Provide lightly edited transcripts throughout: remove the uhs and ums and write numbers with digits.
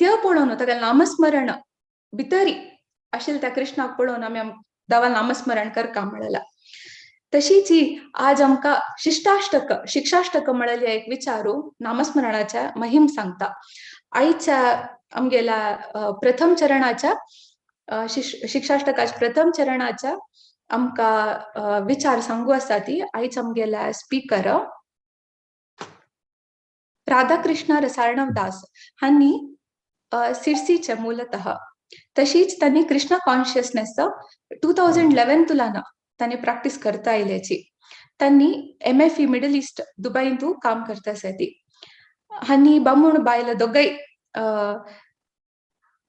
नित्य पळोवन ताका नामस्मरण भितरी आशिल्ले त्या कृष्णाक पळोवन आमी देवा नामस्मरण करका म्हणला. तशीच ही आज आमकां शिष्टाष्टक शिक्षाष्टक म्हणलेली एक विचारू नामस्मरणाच्या महिम सांगता. आयच्या आमगेल्या प्रथम चरणाच्या शिक्षाष्टकाच्या प्रथम चरणाच्या आमकां विचार सांगू आसा ती आयज आमगेल्या स्पीकर राधाकृष्ण रसार्णव दास हांणी सिरसीचे मूलतः. तशीच तांणी कृष्ण कॉन्शियसनेस 2011 तुलाना तांणी प्रॅक्टीस करता आयल्याची. तांणी MFE middle east दुबईंतू काम करता आसा ती. हांणी बामूण बायल दोगय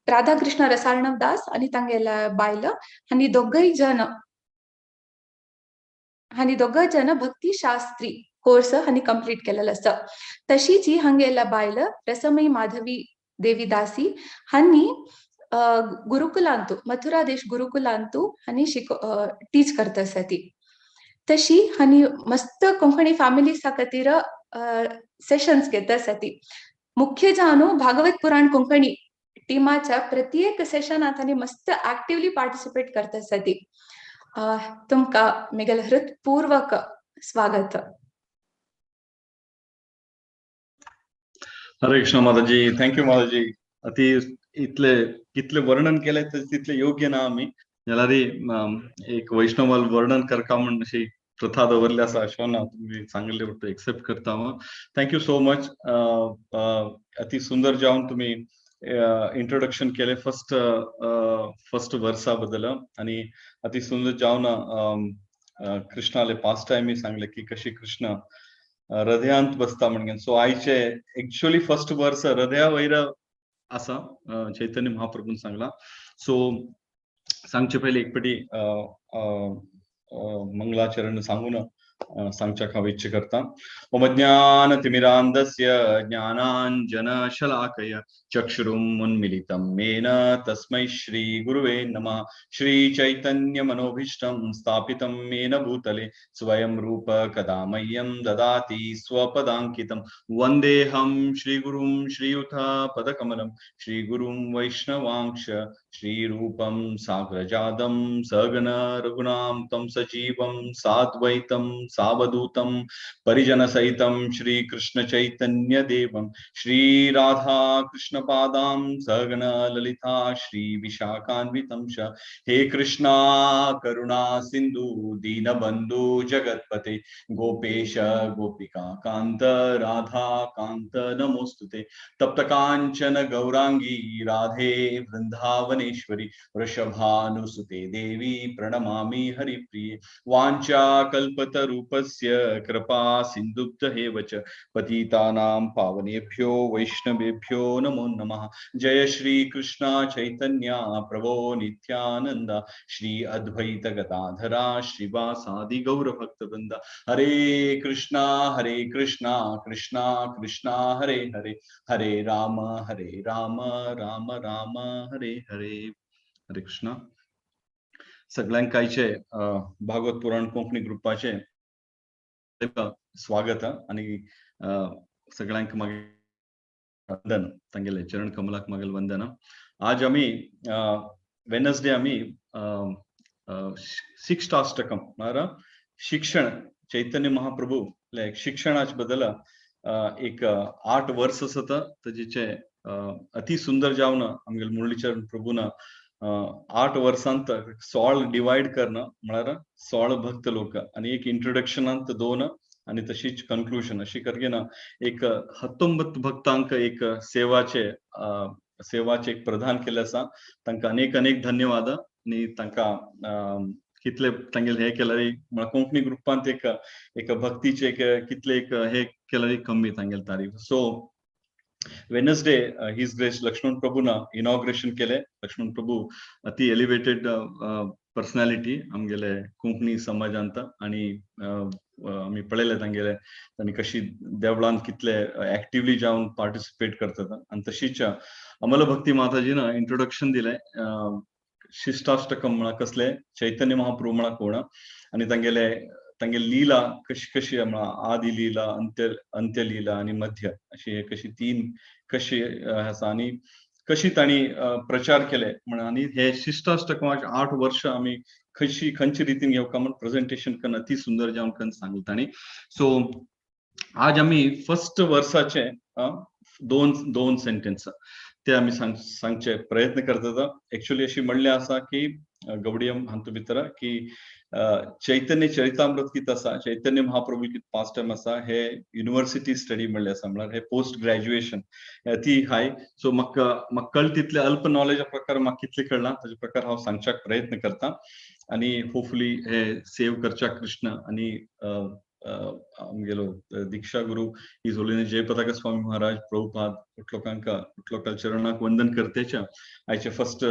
राधाकृष्ण रसार्णव दास आनी तांगेल्या बायल हांणी दोगय जन हांणी दोग जन भक्ती शास्त्री कोर्स हांणी कंप्लीट केलेलो आसा. तशीच ही हांगेल्या बायल रसमयी माधवी देवीदासी हांणी गुरुकुलांतू मथुरा देश गुरुकुलांतू हांणी टीच करता आसा ती. तशी हांणी मस्त कोंकणी फॅमिलीसा खातीर सेशन्स घेता आसा ती. मुख्य जावन भागवत पुराण कोंकणी टिमाच्या प्रत्येक सेशनात हांणी मस्त एक्टिवली पार्टिसिपेट करता आसा ती. तुमकां म्हगेलें हृदपूर्वक स्वागत. हरे कृष्ण माताजी, thank you माताजी. अति इतले कितले वर्णन केले तितले योग्य ना आमी जाल्यार एक वैष्णवाल वर्णन करका म्हण अशी प्रथा दवरली आसा अशें ना, तुमी सांगिल्ले एक्सेप्ट करता हांव. Thank you so much. अति सुंदर जावन तुमी इंट्रोडक्शन केले फर्स्ट फर्स्ट वर्सा बद्दल आनी अति सुंदर जावन कृष्णाले पास्ट टायमी सांगले की कशी कृष्ण हृदयांत बसता म्हणून. सो आयचे एक्चुअली फर्स्ट वर्स हृदया वयर आसा चैतन्य महाप्रभून सांगला. सो सांगचे पयलीं एक पटी मंगलाचरण सांगून सांगच्याक हांव इच्छा करता. ओम ज्ञानतिमिरान्धस्य ज्ञानाञ्जनशलाकय चक्षुरुम् उन्मीलितं येन तस्मै श्री गुरुवे नमः. श्री चैतन्य मनोभीष्टं स्थापितं येन भूतले स्वयं रूप कदा मह्यं ददाति स्वपदाङ्कितं. वन्देऽहं श्रीगुरुं श्रीयुत पदकमलं श्रीगुरुं वैष्णवांश श्रीरूपं साग्रजातं सगण रघुनां तं सजीवं साद्वैतं सावधूतं परिजनसहितं श्री कृष्ण चैतन्य देवं श्री राधा कृष्ण पादां सगण ललिता श्री विशाखान्वितं च. हे कृष्णा करुणा सिंधु दीनबंधु जगत्पते गोपेश गोपिका कांत राधा कांत नमोस्तुते. तप्त कांचन गौरांगी राधे वृंदावनेश्वरी वृषभानुसुते देवी प्रणमामि हरिप्रिये. वाञ्छा कल्पतरूपस्य कृपा सिन्धुभ्यः च पतितानां पावनेभ्यो वैष्णवेभ्यो नमो नमः. जय श्री कृष्ण चैतन्य प्रभो नित्यानंद श्री अद्वैत गदाधरा श्रीवासादि गौर भक्तवृंद. हरे कृष्णा कृष्णा कृष्णा हरे हरे, हरे राम राम राम हरे हरे. हरे कृष्णा. सगळ्यांक आयचे भागवत पुराण कोंकणी ग्रुपाचे स्वागत आनी सगळ्यांक मागीर वंदन, तांगेले चरण कमलाक मागीर वंदन. आज आमी वेनसडे आमी शिक्षाष्टकम म्हळ्यार शिक्षण चैतन्य महाप्रभू शिक्षणाचे बद्दल एक 8 वर्स आसता ताजेचे अति सुंदर जावन आमगेले मुरलीचरण प्रभून 8 वर्सांत 16 डिवायड करणं म्हळ्यार 16 भक्त लोक आनी एक इंट्रोडक्शनांत 2 आनी तशीच कन्क्लुजन अशी करगे ना एक 19 भक्तांक एक सेवाचे सेवाचे एक प्रदान केले आसा. तांकां अनेक अनेक धन्यवाद आनी तांकां कितले तांगेले हे केल्यार म्हळ्यार कोंकणी ग्रुपांत एक एक भक्तीचे एक कितले एक हे केल्यार कमी तांगेले तारीफ. So Wednesday his grace Laxman प्रभून इनॉग्रेशन केले. लक्ष्मण प्रभू अति एलिवेटेड पर्सनॅलिटी आमगेले कोंकणी समाजांत आनी आमी पळयले तांगेले तांणी कशी देवळांत कितले एक्टिवली जावन पार्टिसिपेट करतात. आनी तशीच अमल भक्ती माताजीन इंट्रोडक्शन दिलें शिष्टाष्टकम म्हळ्यार कसले चैतन्य महाप्रभू म्हळ्यार कोण आनी तांगेले तांगेली लीला कशी कशी म्हळ्यार आदि लीला अंत्य लीला आनी मध्य अशी कशी 3 कशी आसा. आनी कशी तांणी प्रचार केले म्हण आनी हे शिष्टाष्टक 8 वर्ष आमी खंयची खंयचे रितीन घेवका म्हण प्रेझेंटेशन करून अति सुंदर जावन करून सांगले तांणी. सो आज आमी फर्स्ट वर्साचे दोन दोन सेंटेन्स ते आमी सांगचे प्रयत्न करतात. एक्चुअली अशी म्हणले आसा की गवडियम हातूंत भितर की चैतन्य चरितामृत कित आसा, चैतन्य महाप्रभू कित पास्ट टायम आसा, हे युनिव्हर्सिटी स्टडी म्हणले आसा, म्हळ्यार हे पोस्ट ग्रॅज्युएशन अती हाय. सो म्हाका म्हाका कळ तितले अल्प नॉलेजा प्रकार म्हाका कितले कळना ताजे प्रकार हांव सांगच्याक प्रयत्न करता आनी होपफुली हे सेव करच्याक कृष्ण आनी आमगेलो दीक्षा गुरु his holiness Jayapataka Swami Maharaj Prabhupada लोकांका लोकांच्या चरणाक वंदन करतेच्या आयचे फर्स्ट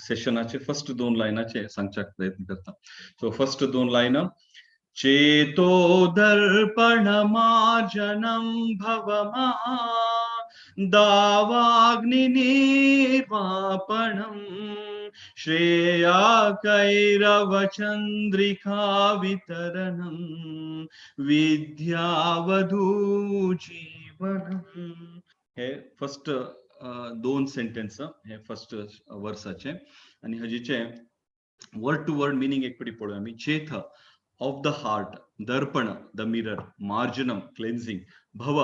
सेशनाचे फर्स्ट 2 लायनाचे सांगच्याक प्रयत्न करता. सो फर्स्ट 2 लायन, चेतो दर्पण मार्जनम भवमा दावाग्नि निर्वापणम श्रेया कैरव चंद्रिका वितरणम विद्यावधू जीवनम. हे फर्स्ट 2 सेंटेन्स हे फर्स्ट वर्साचे आनी हजीचे वर्ड टू वर्ड मिनिंग एक पटी पळोवया आमी. चेथ of the heart, Darpan the mirror, मार्जनम क्लेन्झिंग, भव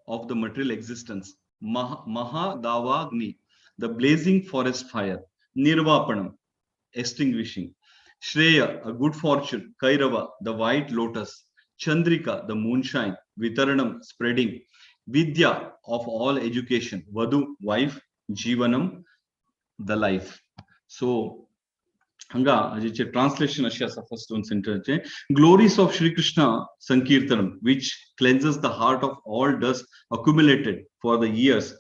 ऑफ the material existence, महादावाग्नि the blazing forest fire, निर्वापणम extinguishing, Shreya a good fortune, Kairava the white lotus, Chandrika the moonshine, वितरणम spreading, Vidya of all education, वधु wife, जीवनम the life. So हांगा हाजेचे translation अशें आसा first 2 सेंटेन्सचे, glories of Shri Krishna sankirtanam which cleanses the heart of all dust accumulated for the years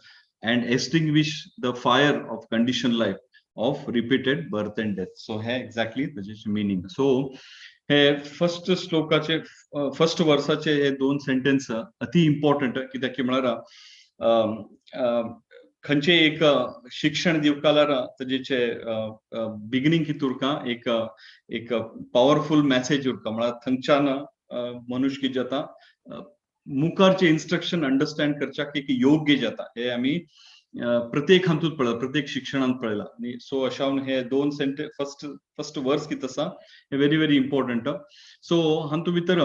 and extinguish the fire of conditioned life of repeated birth and death. So hey exactly ताजें meaning. So हे first श्लोकाचे first वर्साचे हे 2 sentence अति important, कित्याक की म्हळ्यार खंयचे एक शिक्षण दिवकाल्यार ताजेचे बिगिनींग कितें उरका, एक एक पावरफुल मॅसेज उरका, म्हळ्यार थंयच्यान मनुष्य कितें जाता मुखारचे इन्स्ट्रक्शन अंडरस्टँड करच्याक एक योग्य जाता. हे आमी प्रत्येक हातूंत पळयला, प्रत्येक शिक्षणांत पळयला. आनी सो अशें हे 2 सेंटे फर्स्ट फर्स्ट वर्स कितें आसा हे व्हेरी व्हेरी इम्पॉर्टंट. सो हातूंत भितर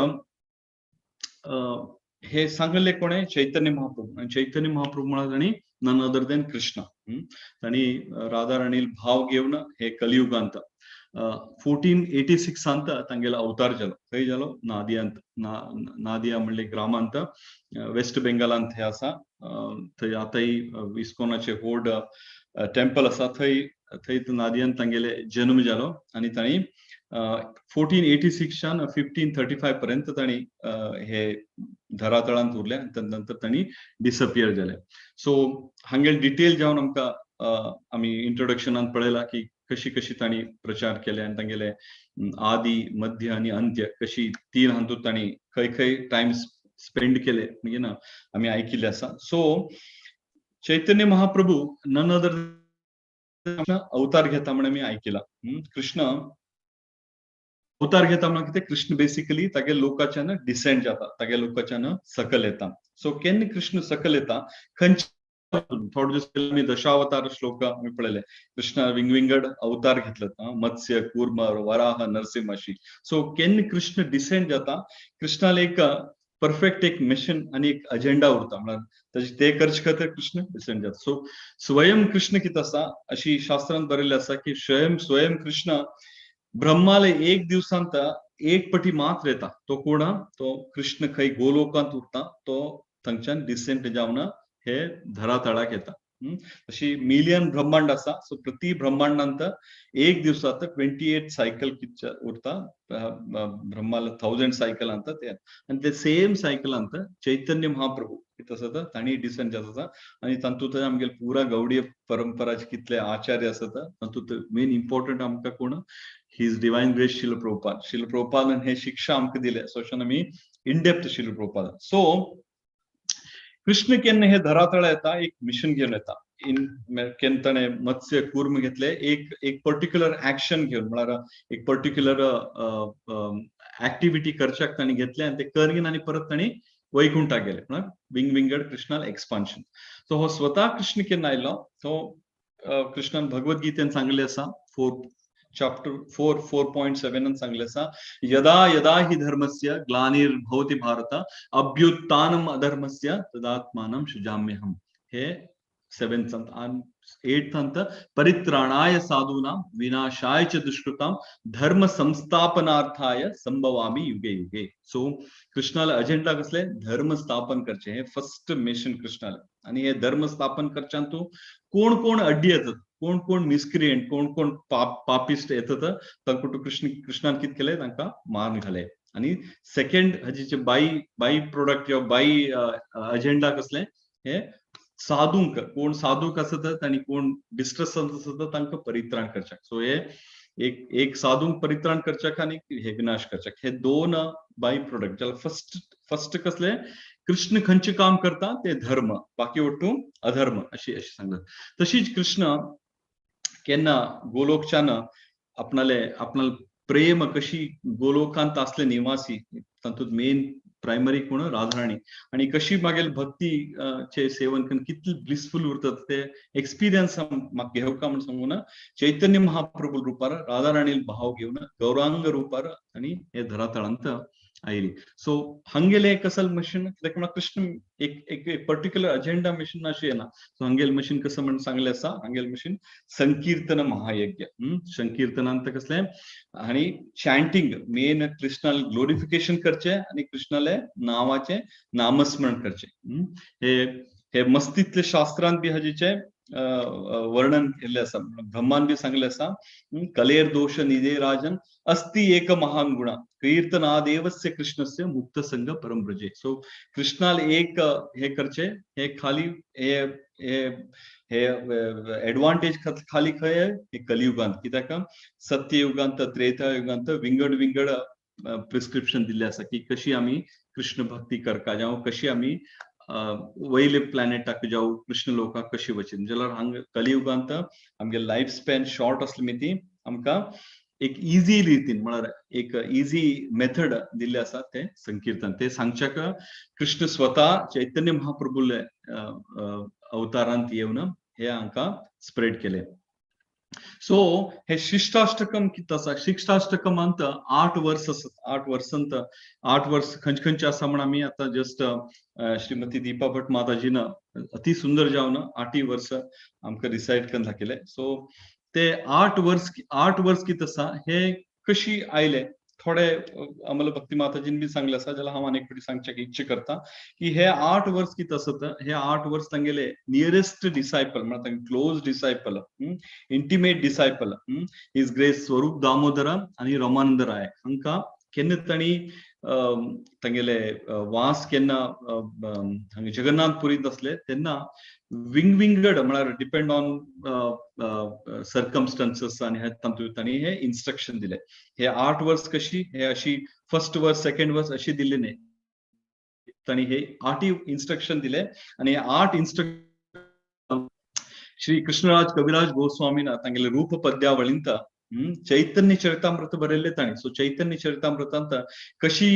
हे सांगले कोणे, चैतन्य महाप्रभू. आनी चैतन्य महाप्रभू म्हळ्यार तांणी नन अदर दॅन कृष्ण. तांणी राधा राणील भाव घेवन हे कलियुगांत 1486 तांगेलो अवतार जालो. खंय जालो, नादियांत, नादिया म्हणले ग्रामांत, वेस्ट बेंगालांत हे आसा. थंय आतांय इस्कॉनाचे व्हड टेम्पल आसा, थंय थंय नादियांत तांगेले जन्म जालो आनी तांणी 1486 1535 पर्यंत तांणी हे धरातळांत उरले आनी नंतर तांणी डिसअपियर जाले. सो हांगेले डिटेल जावन आमकां आमी इंट्रोडक्शनान पळयला की कशी कशी तांणी प्रचार केले आनी तांगेले आदी मध्य आनी अंत्य कशी 3 हातूंत तांणी खंय खंय टायम स्पेंड केले मागीर ना आमी आयकिल्ले आसा. So Chaitanya Mahaprabhu none other अवतार घेता म्हण आमी आयकिला. कृष्ण अवतार घेता म्हणून कितें, कृष्ण बेसिकली तागे लोकाच्यान डिसेंड जाता, तागे लोकाच्यान सकल येता. सो केन्ना कृष्ण सकल येता, खंयचे थोडे दीस पयलीं आमी दशावतार श्लोक आमी पळयले, कृष्ण विंगविंगड अवतार घेतले, मत्स्य कूर्म वराह नरसिंह अशी. सो केन्ना कृष्ण डिसेंड जाता, कृष्णाला एक परफेक्ट एक मिशन आनी एक अजेंडा उरता, म्हळ्यार ताजे ते करचे खातीर कृष्ण डिसेंड जाता. सो स्वयं कृष्ण कितें आसा, अशी शास्त्रांत बरयल्लें आसा की स्वयं स्वयं कृष्ण ब्रह्माले एक दिवसांत एक पटी मात्र येता. तो कोण, तो कृष्ण खंय गोलोकांत उरता, तो थंयच्यान डिसेंट जावन हे धरातळाक येता. अशी मिलियन ब्रह्मांड आसा. सो प्रति ब्रह्मांडांत एक दिवसात 28 सायकल कितच्या उरता, ब्रह्माला 1000 सायकल अंत ते, आनी ते सेम सायकल अंत चैतन्य महाप्रभू कितें आसा तांणी डिसेंट जाता. आनी तातूंत आमगेले पुरा गौडीय परंपराचे कितले आचार्य आसात, तातूंत मेन इम्पॉर्टंट आमकां कोण, his divine grace Srila Prabhupada. Srila प्रभुपादान हे शिक्षा आमकां दिले, सो अशें आमी in depth Srila Prabhupada. So Krishna केन्ना हे धरातळा येता, एक मिशन घेवन येता. इन केन्ना ताणें मत्स्य कूर्म घेतले, एक एक पर्टिक्युलर ऍक्शन घेवन, म्हळ्यार एक पर्टिक्युलर ऍक्टिव्हिटी करच्याक ताणें घेतले आनी ते करगीन आनी परत ताणी वैकुंठाक गेले, म्हळ्यार विंग विंगड कृष्णाल एक्सपान्शन. सो हो स्वता कृष्ण केन्ना आयलो? तो कृष्णान भगवत गीतेन सांगले आसा, 4 chapter 4:4.7 सांगले आसा, यदा यदा हि धर्मस्य ग्लानिर्भवति भारत अभ्युत्थानम अधर्मस्य तदात्मानं सृजाम्यहम्. हे सेवेंथ आणि एट्थ अंत, परित्राणाय साधूनां विनाशाय च दुष्कृतां धर्म संस्थापनार्थाय संभवामी युगे युगे. सो कृष्णाला अजेंडा कसले? धर्म स्थापन करचे. हे फर्स्ट मिशन कृष्णाला. आणि हे धर्म स्थापन करच्यान तू कोण कोण अड्डी येतात, कोण कोण मिसक्रियंट, कोण कोण पापिस्ट येतात, तांकां कृष्णान कित केले? तांकां मारून घाले. आणि सेकंड हाचे बाय बाय प्रोडक्ट किंवा बाय अजेंडा कसले? हे साधूंक, कोण साधूक आसत आणि कोण डिस्ट्रेस आसत तांकां परित्राण करच्याक. सो हे एक एक साधूंक परित्राण करच्याक आणि हे विनाश करच्याक, हे दोन बाय प्रोडक्ट. ज्याला फर्स्ट फर्स्ट कसले? कृष्ण खंयचे काम करता ते धर्म, बाकी ಒಟ್ಟು अधर्म, अशी अशी सांगतात. तशीच कृष्ण केन्ना गोलोकच्यान आपणाले आपणाले प्रेम कशी गोलोकांत असले निवासी, तातूंत मेन प्रायमरी कोण? राधाराणी. आणि कशी मागेल भक्ती चे सेवन करून कितले ब्लिसफुल उरतात ते एक्सपिरियन्स म्हाका घेवका म्हण सांगून चैतन्य महाप्रभू रुपार राधाराणी भाव घेवन गौरांग रुपार आणि हे धरातळांत आयली. सो हंगेले कसल मशीन? कित्याक म्हणल्यार कृष्ण एक एक पर्टिक्युलर अजेंडा मिशन अशी येना. सो हंगेल मशीन कसं म्हण सांगले आसा? हंगेल मशीन संकीर्तन महायज्ञ. संकीर्तनांत कसले? आणि चॅन्टिंग मेन, कृष्णाला ग्लोरिफिकेशन करचे आणि कृष्णाले नावाचे नामस्मरण करचे. हे हे मस्तीतले शास्त्रांत बी हाजेचे वर्णन केल्ले आसा. ब्रह्मान बी सांगले आसा, कलेर दोष निधे राजन अस्ति एक महान गुण कीर्तनादेवस्य कृष्णस्य मुक्त संग परम व्रजे. सो कृष्णाल एक हे करचे, हे खाली हे हे हे एडवांटेज खाली खंय? हे कलियुगांत. कित्याक सत्ययुगांत, त्रेता युगांत विंगड विंगड प्रिस्क्रिप्शन दिल्ले आसा की कशी आमी कृष्ण भक्ती करका जावं, कशी आमी वयले प्लॅनेटाक जावं, कृष्ण लोकाक कशी वचीन. जाल्यार हांगा कलियुगांत आमगे लायफ स्पॅन शॉर्ट आसली ती आमकां एक इझी रितीन, म्हळ्यार एक इझी मेथड दिल्ले आसा, ते संकीर्तन. ते सांगच्याक कृष्ण स्वता चैतन्य महाप्रभूले अवतारांत येवन हे हांकां स्प्रेड केले. सो हे शिष्टाष्टकम कितें आसा? शिष्टाष्टकमांत 8 वर्स आसात. 8 वर्सांत 8 वर्स खंयचे खंयचे आसा म्हण आमी आतां जस्ट श्रीमती दीपा भट माताजीन अति सुंदर जावन आठय वर्स आमकां रिसायट करून दाखयले. सो ते 8 वर्स, 8 वर्स कितें आसा, हे कशी आयले? थोडे आम्हाला भक्ती माताजीन बी सांगले आसा, जाल्यार हांव आनी एक फावटी सांगच्याक इच्छा करता की हे 8 वर्स कितें आसत? हे 8 वर्स तांगेले नियरेस्ट डिसायपल, म्हळ्यार तांगे close disciple, intimate disciple, His Grace Swarup Damodar आनी रमानंद राय हांकां केन्ना तांणी तांगेले वास केन्ना हांगा जगन्नाथपुरींत आसले तेन्ना विंगविंगड, म्हळ्यार डिपेंड ऑन सर्कमस्टन्सेस आनी हे तातूंत तांणी हे इन्स्ट्रक्शन दिले. हे 8 वर्स कशी हे अशी फर्स्ट वर्स, सेकंड वर्स अशी दिल्ली न्ही. तांणी हे आठय इन्स्ट्रक्शन दिले आनी हे 8 इन्स्ट्रक्शन श्री कृष्णराज कविराज गोस्वामीन तांगेले रूप पद्यावळींत चैतन्य चरितामृत बरयल्ले तांणी. सो चैतन्य चरितामृतांत कशी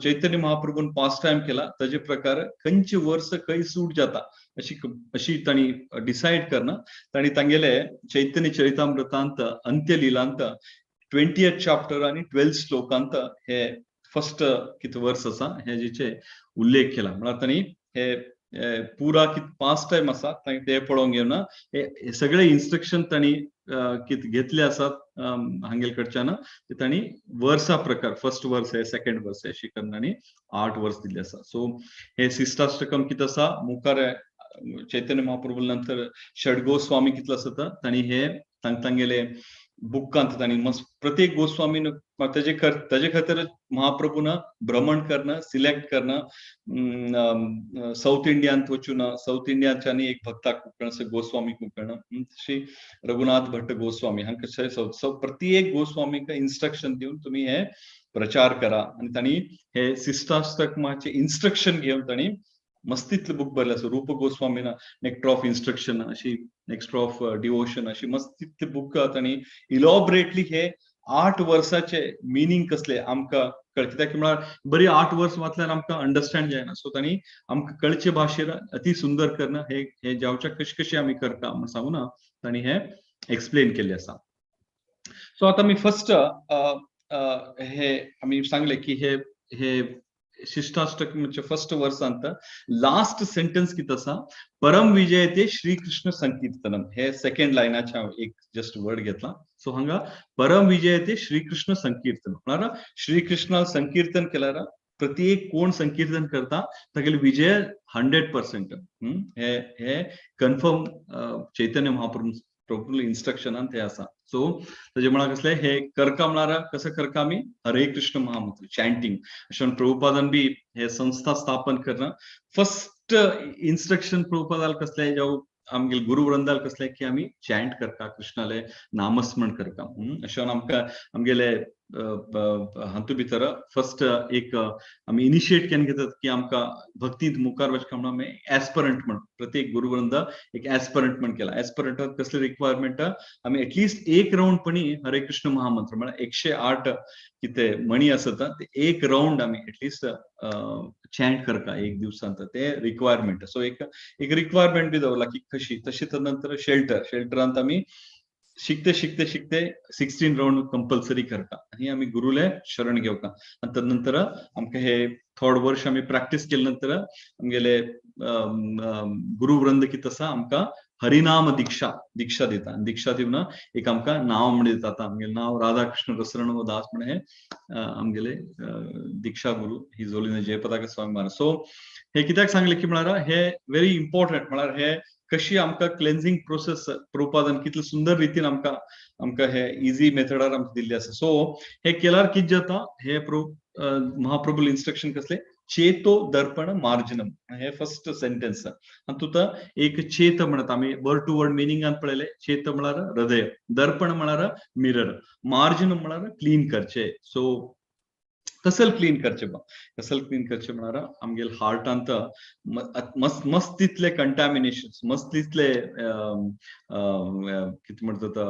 चैतन्य महाप्रभून पास टायम केला, ताजे प्रकार खंयचे वर्स खंय सूट जाता अशी अशी तांणी डिसायड करणं तांणी तांगेले चैतन्य चरितामृतांत अंत्यलिलांत 20th chapter आणि 12 श्लोकांत हे फर्स्ट कित वर्स आसा हे जेचे उल्लेख केला. म्हळ्यार तांणी हे पुरा कित पास टायम आसा ते पळोवंक घेवन हे सगळे इन्स्ट्रक्शन तांणी कित घेतले आसात हांगेल कडच्यान, ते तांणी वर्सा प्रकार फर्स्ट वर्स हे, सेकंड वर्स हे, अशी करून तांणी 8 वर्स दिल्ले आसा. सो हे शिष्टाष्टकम कित आसा, मुखार चैतन्य महाप्रभू नंतर षड गोस्वामी कितलो आसा, तांणी हे तांगेले बुकांत तांणी मस्त प्रत्येक गोस्वामीन ताजे खातीर महाप्रभून भ्रमण करणं, सिलेक्ट करणं, साऊथ इंडियांत वचून साऊथ इंडियाच्यानी एक भक्ताक कुंकर्ण, गोस्वामी कुंकर्ण, तशी रघुनाथ भट्ट गोस्वामी हांकां सो प्रत्येक गोस्वामीक इन्स्ट्रक्शन दिवन तुम्ही हे प्रचार करा. आणि तांणी हे शिष्टाष्टकमाचे इन्स्ट्रक्शन घेवन तांणी मस्तीतले बुक बरयले आसा. रूप गोस्वामीन नेक्टर ऑफ इन्स्ट्रक्शन अशी, नेक्टर ऑफ डिवोशन अशी मस्तीतले बुक तांणी इलॉबरेटली हे 8 वर्साचे मिनींग कसले आमकां कळ, कित्याक म्हळ्यार बरी 8 वर्स वाचल्यार आमकां अंडरस्टँड जायना. सो तांणी आमकां कळचे भाशेर अति सुंदर करणं हे हे जावच्या कशें कशें आमी करता म्हण सांगू ना तांणी हे एक्सप्लेन केल्ले आसा. सो आतां आमी फर्स्ट हे आमी सांगले की हे हे शिष्टाष्टक म्हणजे फर्स्ट वर्सांत लास्ट सेंटेन्स कित आसा, परम विजयते श्रीकृष्ण संकीर्तनम. हे सेकंड लायनाचे हांव एक जस्ट वर्ड घेतला. सो हांगा परम विजयते श्रीकृष्ण संकीर्तन म्हळ्यार श्रीकृष्णा संकीर्तन केल्यार प्रत्येक कोण संकीर्तन करता तागेले विजय 100%. हे हे कन्फर्म चैतन्य महाप्रभू प्रभू इन्स्ट्रक्शनान ते आसा. सो ताजे म्हळ्यार कसले हे करका म्हळ्यार कसं करका आमी हरे कृष्ण महामंत्र चॅन्टिंग. अशें प्रभुपादान बी हे संस्था स्थापन करणं फर्स्ट इन्स्ट्रक्शन प्रभुपादाल कसले जावं आमगे गुरुवृंदाल कसले की आमी चॅन्ट करता, कृष्णाले नामस्मरण करता. अशें आमकां आमगेले हातूंत भितर फर्स्ट एक आमी इनिशिएट केन्न घेतात की आमकां भक्तींत मुखार वचका म्हणून आमी एस्परंट म्हण प्रत्येक गुरुवृंद एक एस्परंट म्हण केला. एस्परंटात कसले रिक्वायरमेंट, आमी एटलिस्ट एक रावंड पणी हरे कृष्ण महामंत्र म्हळ्यार 108 कितें मणी आसता ते एक रावंड आमी एटलिस्ट चॅन्ट करता एक दिवसांत, ते रिक्वायरमेंट. सो एक एक रिक्वायरमेंट बी दवरला की कशी. तशी तर नंतर शेल्टर, शेल्टरांत आमी शिकते शिकते शिकते 16 रावंड कंपल्सरी करता आनी आमी गुरुले शरण घेवका. आनी तदनंतर आमकां हे थोड वर्ष आमी प्रॅक्टीस केले नंतर आमगेले गुरुवृंद कितें आसा आमकां हरिनाम दीक्षा दीक्षा दिता. आनी दीक्षा दिवन एक आमकां नांव म्हण दिता. आतां आमगेलें नांव राधाकृष्ण रसरणव दास म्हण हे आमगेले दीक्षा गुरु ही जोलीन जयपताका स्वामी महाराज. सो हे कित्याक सांगले की म्हळ्यार हे व्हेरी इम्पॉर्टंट, म्हळ्यार हे कशी आमकां क्लेन्झिंग प्रोसेस प्रभुपादान कितले सुंदर रितीन आमकां आमकां हे इजी मेथडार आमकां दिल्ली आसा. सो हे केल्यार कितें जाता, हे महाप्रभूले इन्स्ट्रक्शन कसले, चेतो दर्पण मार्जनम हे फर्स्ट सेंटेन्स. आनी तुका एक चेत म्हणत आमी वर्ड टू वर्ड मिनिंगान पळयले, चेत म्हळ्यार हृदय, दर्पण म्हळ्यार मिरर, मार्जन म्हळ्यार क्लीन करचे. सो कसल क्लीन करचे बा, कसल क्लीन करचे म्हळ्यार आमगेले हार्टांत मस्त मस्त तितले कंटामिनेशन, मस्त तितले कितें म्हणटा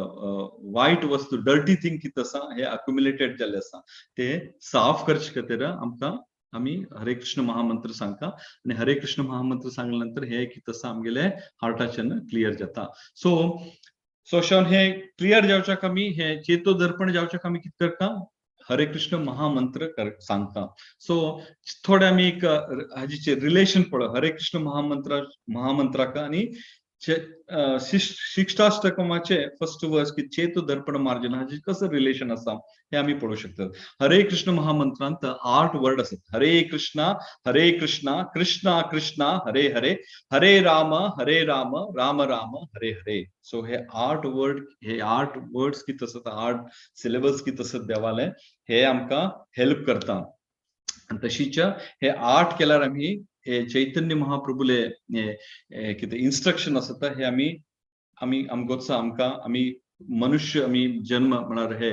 वायट वस्तू, डर्टी थिंग कितें आसा हे अक्युमुलेटेड जाल्ले आसा, ते साफ करचे खातीर आमकां आमी हरे कृष्ण महामंत्र सांगता. आनी हरे कृष्ण महामंत्र सांगल्या नंतर हे कितें आसा आमगेले हार्टाच्यान क्लियर जाता. सो सो अशें हे क्लियर जावच्याक आमी हे चेतो दर्पण जावच्याक आमी कितें करता, हरे कृष्ण महामंत्र सांगता. सो थोडे आमी एक हाजेचे रिलेशन पळय, हरे कृष्ण महामंत्र महामंत्राक आनी शिष्टाष्टकमाचे फर्स्ट वर्स की चेतो दर्पण मार्जन हाजे कसं रिलेशन आसा हे आमी पळोवंक शकतात. हरे कृष्ण महामंत्रांत 8 वर्ड आसात. हरे कृष्णा हरे कृष्णा कृष्णा कृष्णा हरे हरे, हरे राम हरे राम राम राम हरे हरे. सो हे 8 वर्ड, हे 8 वर्ड्स कितें आसात, 8 सिलेबस कितें आसात देवाले, हे आमकां हेल्प करता. आनी तशीच हे 8 केल्यार आमी हे चैतन्य महाप्रभूले कितें इन्स्ट्रक्शन आसता हे आमी आमी आमगोच आमकां आमी मनुष्य आमी जन्म म्हळ्यार हे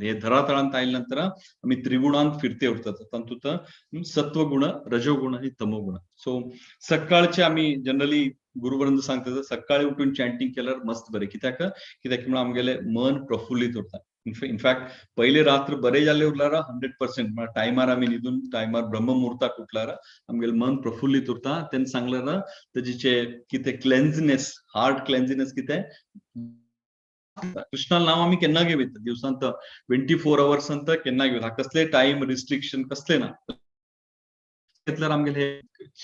हे धरातळांत आयले नंतर आमी त्रिगुणांत फिरते उरतात. तातूंत सत्वगुण, रजोगुण आनी तमोगुण. सो सकाळचे आमी जनरली गुरुवृंद सांगता सकाळी उठून चॅन्टिंग केल्यार मस्त बरें. कित्याक कित्याक म्हळ्यार आमगेले मन प्रफुल्लीत उरता. इनफॅक्ट पयले रात्र बरे जाल्ले उरल्यार 100% म्हळ्यार टायमार आमी न्हिदून टायमार ब्रह्ममुहूर्ताक उठल्यार आमगेलें मन प्रफुल्लीत उरता. तेन्ना सांगल्यार तेजेचे कितें क्लेन्झनेस, हार्ट क्लेन्झनेस कितें कृष्णा नाव आमी केन्ना घेवयता दिवसांत 24 अवर्सांत केन्ना घेवता, कसले टायम रिस्ट्रिक्शन कसले ना. घेतल्यार आमगेले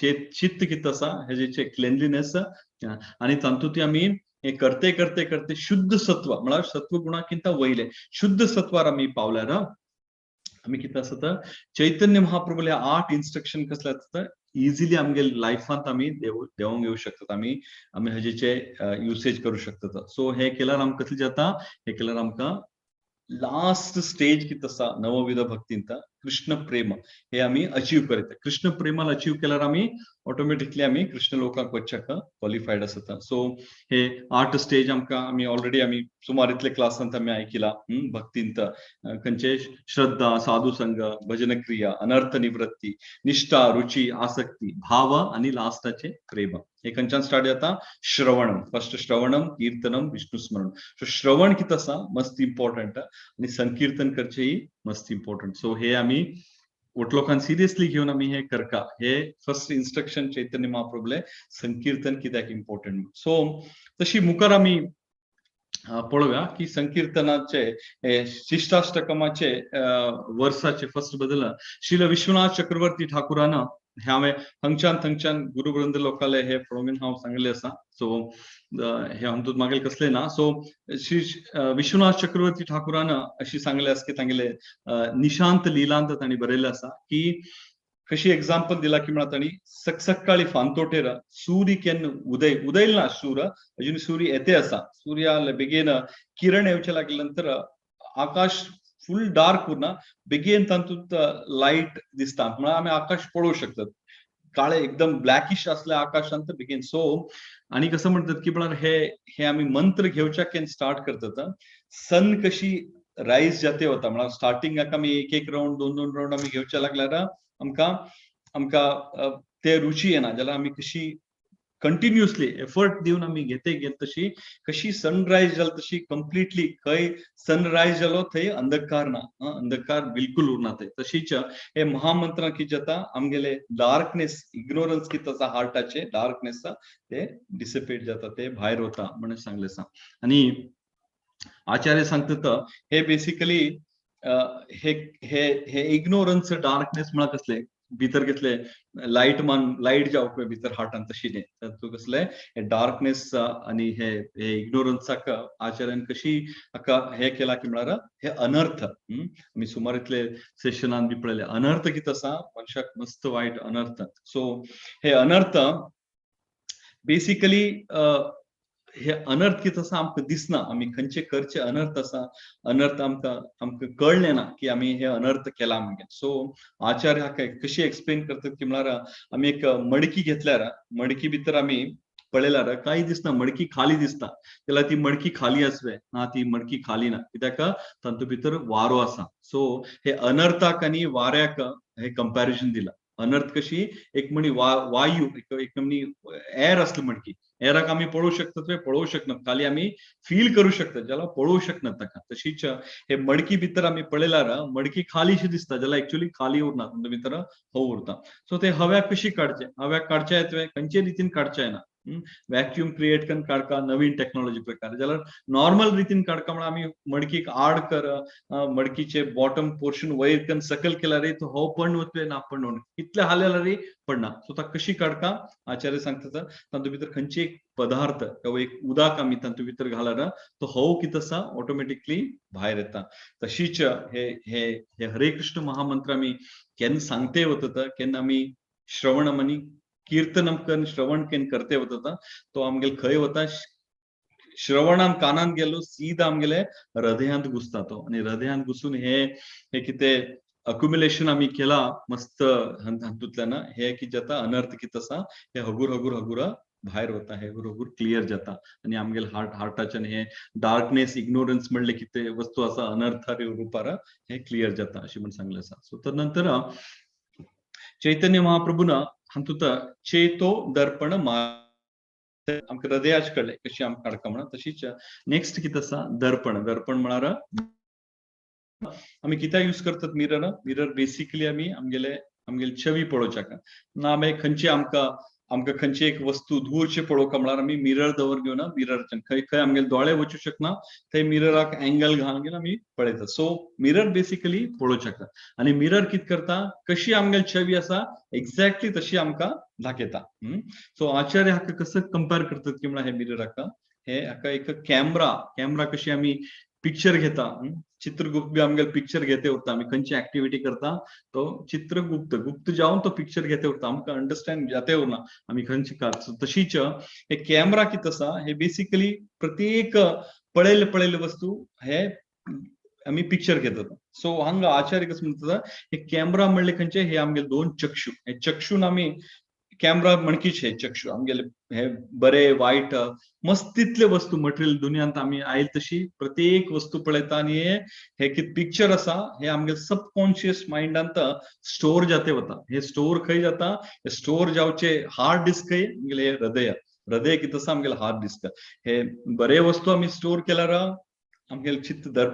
हे चित्त कितें आसा हेजेचे क्लेनलीनेस आनी तातूंत आमी हे करते करते करते शुद्ध सत्व म्हळ्यार सत्वगुणाकिंत वयले शुद्ध सत्वार आमी पावल्यार आमी कितें आसता चैतन्य महाप्रभूले 8 इन्स्ट्रक्शन कसले आसता इझिली आमगे लायफांत आमी देवोंक येवंक शकतात, आमी आमी हेजेचे युसेज करूं शकतात. सो हे केल्यार आमकां कसलें जाता, हे केल्यार आमकां लास्ट स्टेज कितें आसा नवविध भक्तींत कृष्ण प्रेम हे आमी अचीव करता. कृष्ण प्रेमाला अचीव केल्यार आमी ऑटोमॅटिकली आमी कृष्ण लोकांक वचच्याक क्वॉलिफायड आसता. सो हे 8 स्टेज आमकां आमी ऑलरेडी आमी सुमार इतले क्लासांत आमी आयकिला. भक्तींत खंयचे श्रद्धा, साधू संघ, भजन क्रिया, अनर्थ निवृत्ती, निष्ठा, रुची, आसक्ती, भाव आनी लास्टाचे प्रेम. हे खंयच्यान स्टार्ट जाता? श्रवणम. फर्स्ट श्रवणम, कीर्तनम, विष्णु स्मरण. सो श्रवण कितें आसा मस्त इम्पॉर्टंट आनी संकीर्तन करचेही मस्त इम्पॉर्टंट. सो हे आमी लोकांक सिरियसली घेवन आमी हे करका. हे फर्स्ट इन्स्ट्रक्शन चैतन्य महाप्रभुले संकीर्तन कित्याक इम्पॉर्टंट. सो तशी मुखार आमी पळोवया की संकीर्तनाचे शिष्टाष्टकमाचे वर्साचे फर्स्ट बदल श्रील विश्वनाथ चक्रवर्ती ठाकुरान हांवें हांगच्यान थंगच्यान गुरुवृंद लोकाले हे पळोवन हांव सांगले आसा. सो हे हातूंत मागीर कसले ना. सो श्री विश्वनाथ चक्रवर्ती ठाकुरान अशी सांगले आसा की तांगेले निशांत लिलांत तांणी बरयलें आसा की कशी एग्जाम्पल दिला की म्हणा तांणी सकाळी फांतोटेर सूर्य केन्ना उदय उदयल ना, सूर्य अजून सूर्य येते आसा, सूर्या बेगीन किरण येवचे लागले नंतर आकाश फुल डार्क उरना, बेगीन तातूंत लायट दिसता, म्हळ्यार आमी आकाश पळोवंक शकतात. काळे एकदम ब्लॅकिश असले आकाशांत बेगीन. सो आनी कसं म्हणतात की म्हळ्यार हे हे आमी मंत्र घेवच्याक केन्ना स्टार्ट करतात, सन कशी रायज जाते वता, म्हळ्यार स्टार्टिंगाक आमी एक एक रावंड दोन दोन रावंड आमी घेवच्या लागल्यार आमकां आमकां ते रुची येना. जाल्यार आमी कशी कंटिन्युअसली एफर्ट दिवन आमी घेते घेत तशी कशी सनरायज जाल तशी कंप्लिटली खंय सनरायज जालो थंय अंधकार ना, अंधकार बिलकुल उरना थंय. तशीच हे महामंत्र कितें जाता आमगेले डार्कनेस, इग्नोरन्स कितें आसा हार्टाचे डार्कनेस ते डिसिपेट जाता, ते भायर वता म्हणून सांगले आसा. आनी आचार्य सांगतात हे बेसिकली हे हे हे इग्नोरन्स डार्कनेस म्हळ्यार कसले भितर कसले लायट मान लायट जावप भितर हार्टान तशी न्ही, तातूंत कसले हे डार्कनेस आनी हे हे इग्नोरन्साक आचार्यान कशी हाका हे केला की म्हळ्यार हे अनर्थ. आमी सुमार इतले सेशनान बी पळयले अनर्थ कितें आसा मनशाक मस्त वायट अनर्थ. सो हे अनर्थ बेसिकली हे अनर्थ कितें आसा आमकां दिसना, आमी खंयचे करचे अनर्थ आसा, अनर्थ आमकां आमकां कळ्ळें ना की आमी हे अनर्थ केला मागीर. सो आचार्य हाका कशी एक्सप्लेन करतात की म्हळ्यार आमी एक मडकी घेतल्यार मडकी भितर आमी पळयल्यार कांय दिसना, मडकी खाली दिसता, जाल्यार ती मडकी खाली आसवे ना, ती मडकी खाली ना, कित्याक तातूंत भितर वारो आसा. सो हे अनर्थाक आनी वाऱ्याक हे कंपॅरिजन दिला. अनर्थ कशी एक म्हणी वायू, एक म्हणी एर आसली मडकी, एराक आमी पळोवंक शकतात वे पळोवंक शकना, खाली आमी फील करूं शकतात जाल्यार पळोवंक शकना ताका. तशीच हे मडकी भितर आमी पळयल्यार मडकी खालीशी दिसता, जाल्यार एक्चुअली खाली उरना, तातूंत भितर हव उरता. सो ते हव्याक कशी काडचे, हव्याक काडचे येतवे खंयचे रितीन काडचे येना, वॅक्यूम क्रिएट करून काडका नवीन टेक्नॉलॉजी प्रकार, जाल्यार नॉर्मल रितीन काडका म्हळ्यार आमी मडकीक आड कर, मडकीचे बॉटम पोर्शन वयर करून सकयल केल्यार तो हव पडून वतले ना, पडून कितले हालल्यार पडना. सो ताका कशी काडका आचार्य सांगता तातूंत भितर खंयचे एक पदार्थ किंवा एक उदक आमी तातूंत भितर घाल्यार तो हव कितें आसा ऑटोमॅटिकली भायर येता. तशीच हे हे हे हरे कृष्ण महामंत्र आमी केन्ना सांगते वता, केन्ना आमी श्रवणम आनी कीर्तनम करून श्रवण केन्ना करते वता, तो आमगेले खंय वता, श्रवणान कानान गेलो सीधा आमगेले हृदयांत घुसता तो, आनी हृदयांत घुसून हे हे कितें अक्युमुलेशन आमी केला मस्त हातूंतल्यान हे कितें जाता अनर्थ कितें आसा हे हगूर हगूर हगूर भायर वता, हे हगूर हगूर क्लियर जाता आनी आमगेले हार्टाच्यान हे डार्कनेस इग्नोरन्स म्हणले कितें वस्तू आसा अनर्थ रुपार हे क्लियर जाता अशें म्हण सांगलें आसा. सो तर नंतर चैतन्य महाप्रभून हातूंत चेतो दर्पण आमकां हृदयाच कळ्ळें कशी आमकां काडका म्हणून. तशीच नेक्स्ट कितें आसा दर्पण. दर्पण म्हळ्यार आमी कित्याक यूज करतात मिरर? मिरर बेसिकली आमी आमगेले आमगेले छवी पळोवच्याक ना, आमी खंयची आमकां आमकां खंयची एक वस्तू दूरची पळोवंक म्हळ्यार आमी मिरर दवर घेवन मिररच्यान खंय खंय आमगेले दोळे वचूं शकना थंय मिरराक एंगल घालून घेवन आमी पळयतात. सो मिरर बेसिकली पळोवच्याक, आनी मिरर कितें करता कशी आमगेली छवी आसा एक्झॅक्टली तशी आमकां दाखयता. सो आचार्य हाका कसं कंपेर करतात की म्हळ्यार हे मिरराक हे हाका एक कॅमरा, कॅमरा कशी आमी पिक्चर घेता, चित्रगुप्त बी आमगेले पिक्चर घेते उरता, आमी खंयची एक्टिविटी करता तो चित्रगुप्त गुप्त जावन तो पिक्चर घेते उरता, आमकां अंडरस्टँड जाते उरना आमी खंयची कार. तशीच हे कॅमरा कितें आसा हे बेसिकली प्रत्येक पळयले पळयले वस्तू हे आमी पिक्चर घेतात. सो हांगा आचार्य कसं म्हणतात, हे कॅमेरा म्हणले खंयचे, हे आमगे दोन चक्षु, हे चक्षून आमी कॅमेरा म्हणकीच हे चक्षु आमगेले हे बरे वायट मस्तीतले वस्तू मटेरियल दुनियांत आमी आयल तशी प्रत्येक वस्तू पळयता आनी हे कित पिक्चर आसा हे आमगे सबकॉन्शियस मायंडांत स्टोर जाते वता. हे स्टोर खंय जाता, हे स्टोर जावचे हार्ड डिस्क खंय आमगेले हृदय, हृदय कित आसा आमगेले हार्ड डिस्क. हे बरे वस्तू आमी स्टोर केल्यार आमगेले चित्त दर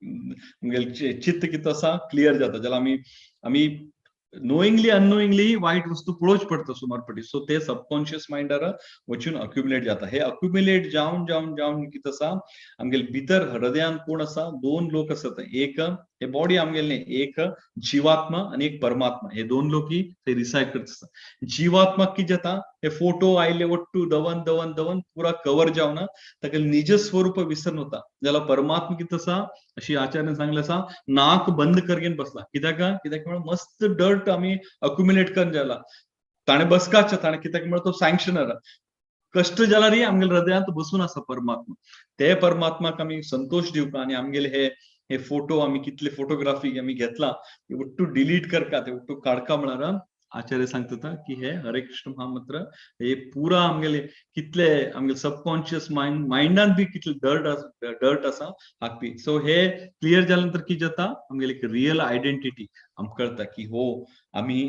आमगेले चित्त कित आसा क्लियर जाता, जाल्यार आमी आमी नोईंगली अननोईंगली वायट वस्तू पळोवच पडटा सुमार पटी. सो ते सबकॉन्शियस मायंडार वचून अक्युमुलेट जाता. हे अक्युमुलेट जावन जावन जावन कित आसा आमगेले भितर हृदयान कोण आसा, दोन लोक आसात, एक हे बॉडी आमगेले एक जीवात्मा आनी एक परमात्मा, हे दोन लोकी ते रिसायड करता आसा. जीवात्मा कित जाता, हे फोटो आयले ಒಟ್ಟು दवन दवन दवन पुरा कवर जावन ताका निज स्वरूप विसरून वता. जाल्यार परमात्मा कित आसा अशी आचार्यान सांगलें आसा, नाक बंद करगेन बसला. कित्याक, कित्याक म्हळ्यार मस्त डर्ट आमी अक्युमुलेट करून जाला, ताणें बसकाचे, ताणें कित्याक म्हळ्यार तो सँक्शनर कश्ट जाल्यारय आमगेले हृदयांत बसून आसा परमात्मा. ते परमात्माक आमी संतोश दिवका आनी आमगेले हे हे फोटो आमी कितले फोटोग्राफी आमी घेतला ते ಒಟ್ಟು डिलीट करका, ते ಒಟ್ಟು काडका म्हळ्यार आचार्य सांगता की हे हरे कृष्ण महामंत्र हे पुरा आमगेले कितले आमगेले सबकॉन्शियस मायंड मायंडान बी कितले डर्ट आसा हाकपी. सो हे क्लियर जाल्या नंतर कितें जाता, आमगेले एक रियल आयडेंटिटी आमकां कळटा की हो आमी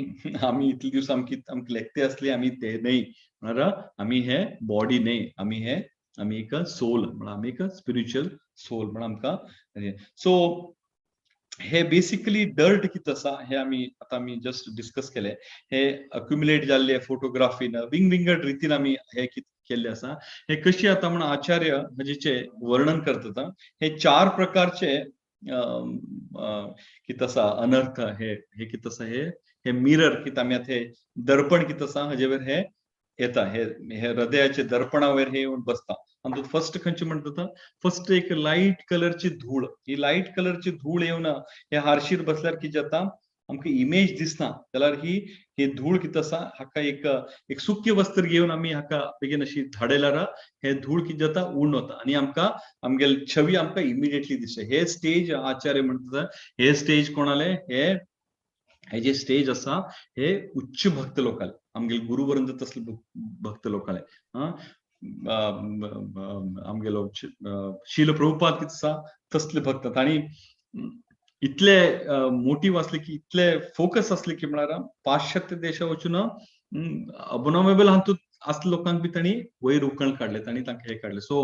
आमी इतले दिवस आमकां आमकां लेखते आसले आमी ते न्हय, म्हळ्यार आमी हे बॉडी न्हय, आमी हे आमी एक सोल, म्हळ्यार आमी एक स्पिरिच्युअल सोल म्हण आमकां. सो हे बेसिकली डर्ट कित आसा हे आमी आतां आमी जस्ट डिस्कस केले, हे अक्युमुलेट जाल्ले फोटोग्राफीन विंग विंगड रितीन आमी हे कित केल्ले आसा. हे कशी आतां म्हण आचार्य हाजेचे वर्णन करता, हे चार प्रकारचे कित आसा अनर्थ, हे हे कित आसा, हे हे मिरर कित आमी आतां हे दर्पण कित आसा हाजेवर हे येता, हे हे हृदयाचे दर्पणावर हे येवन बसता. आनी फर्स्ट खंयचे म्हणटा, फर्स्ट एक लायट कलरची धूळ, ही लायट कलरची धूळ येवन हे हारशीर बसल्यार कितें जाता, आमकां इमेज दिसना. जाल्यार ही ही धूळ कितें आसा हाका एक एक सुक्य वस्त्र घेवन आमी हाका बेगीन अशी धाडयल्यार हे धूळ कितें जाता उण वता आनी आमकां आमगेले छवी आमकां इमिडिएटली दिसता. हे स्टेज आचार्य म्हणटा, हे स्टेज कोणाले, हे हे जे स्टेज आसा हे उच्च भक्त लोकाले, आमगेले गुरुवृंद तसले भक्त लोकाले. आमगेलो शील प्रभुपाद कितें आसा तसले भक्त, तांणी इतले मोटीव आसले की इतले फोकस आसले की म्हळ्यार पाश्चात्य देशा वचून अबनॉमेबल हातूंत आसले लोकांक बी तांणी वयर उकण काडले, तांणी तांकां हे काडले. सो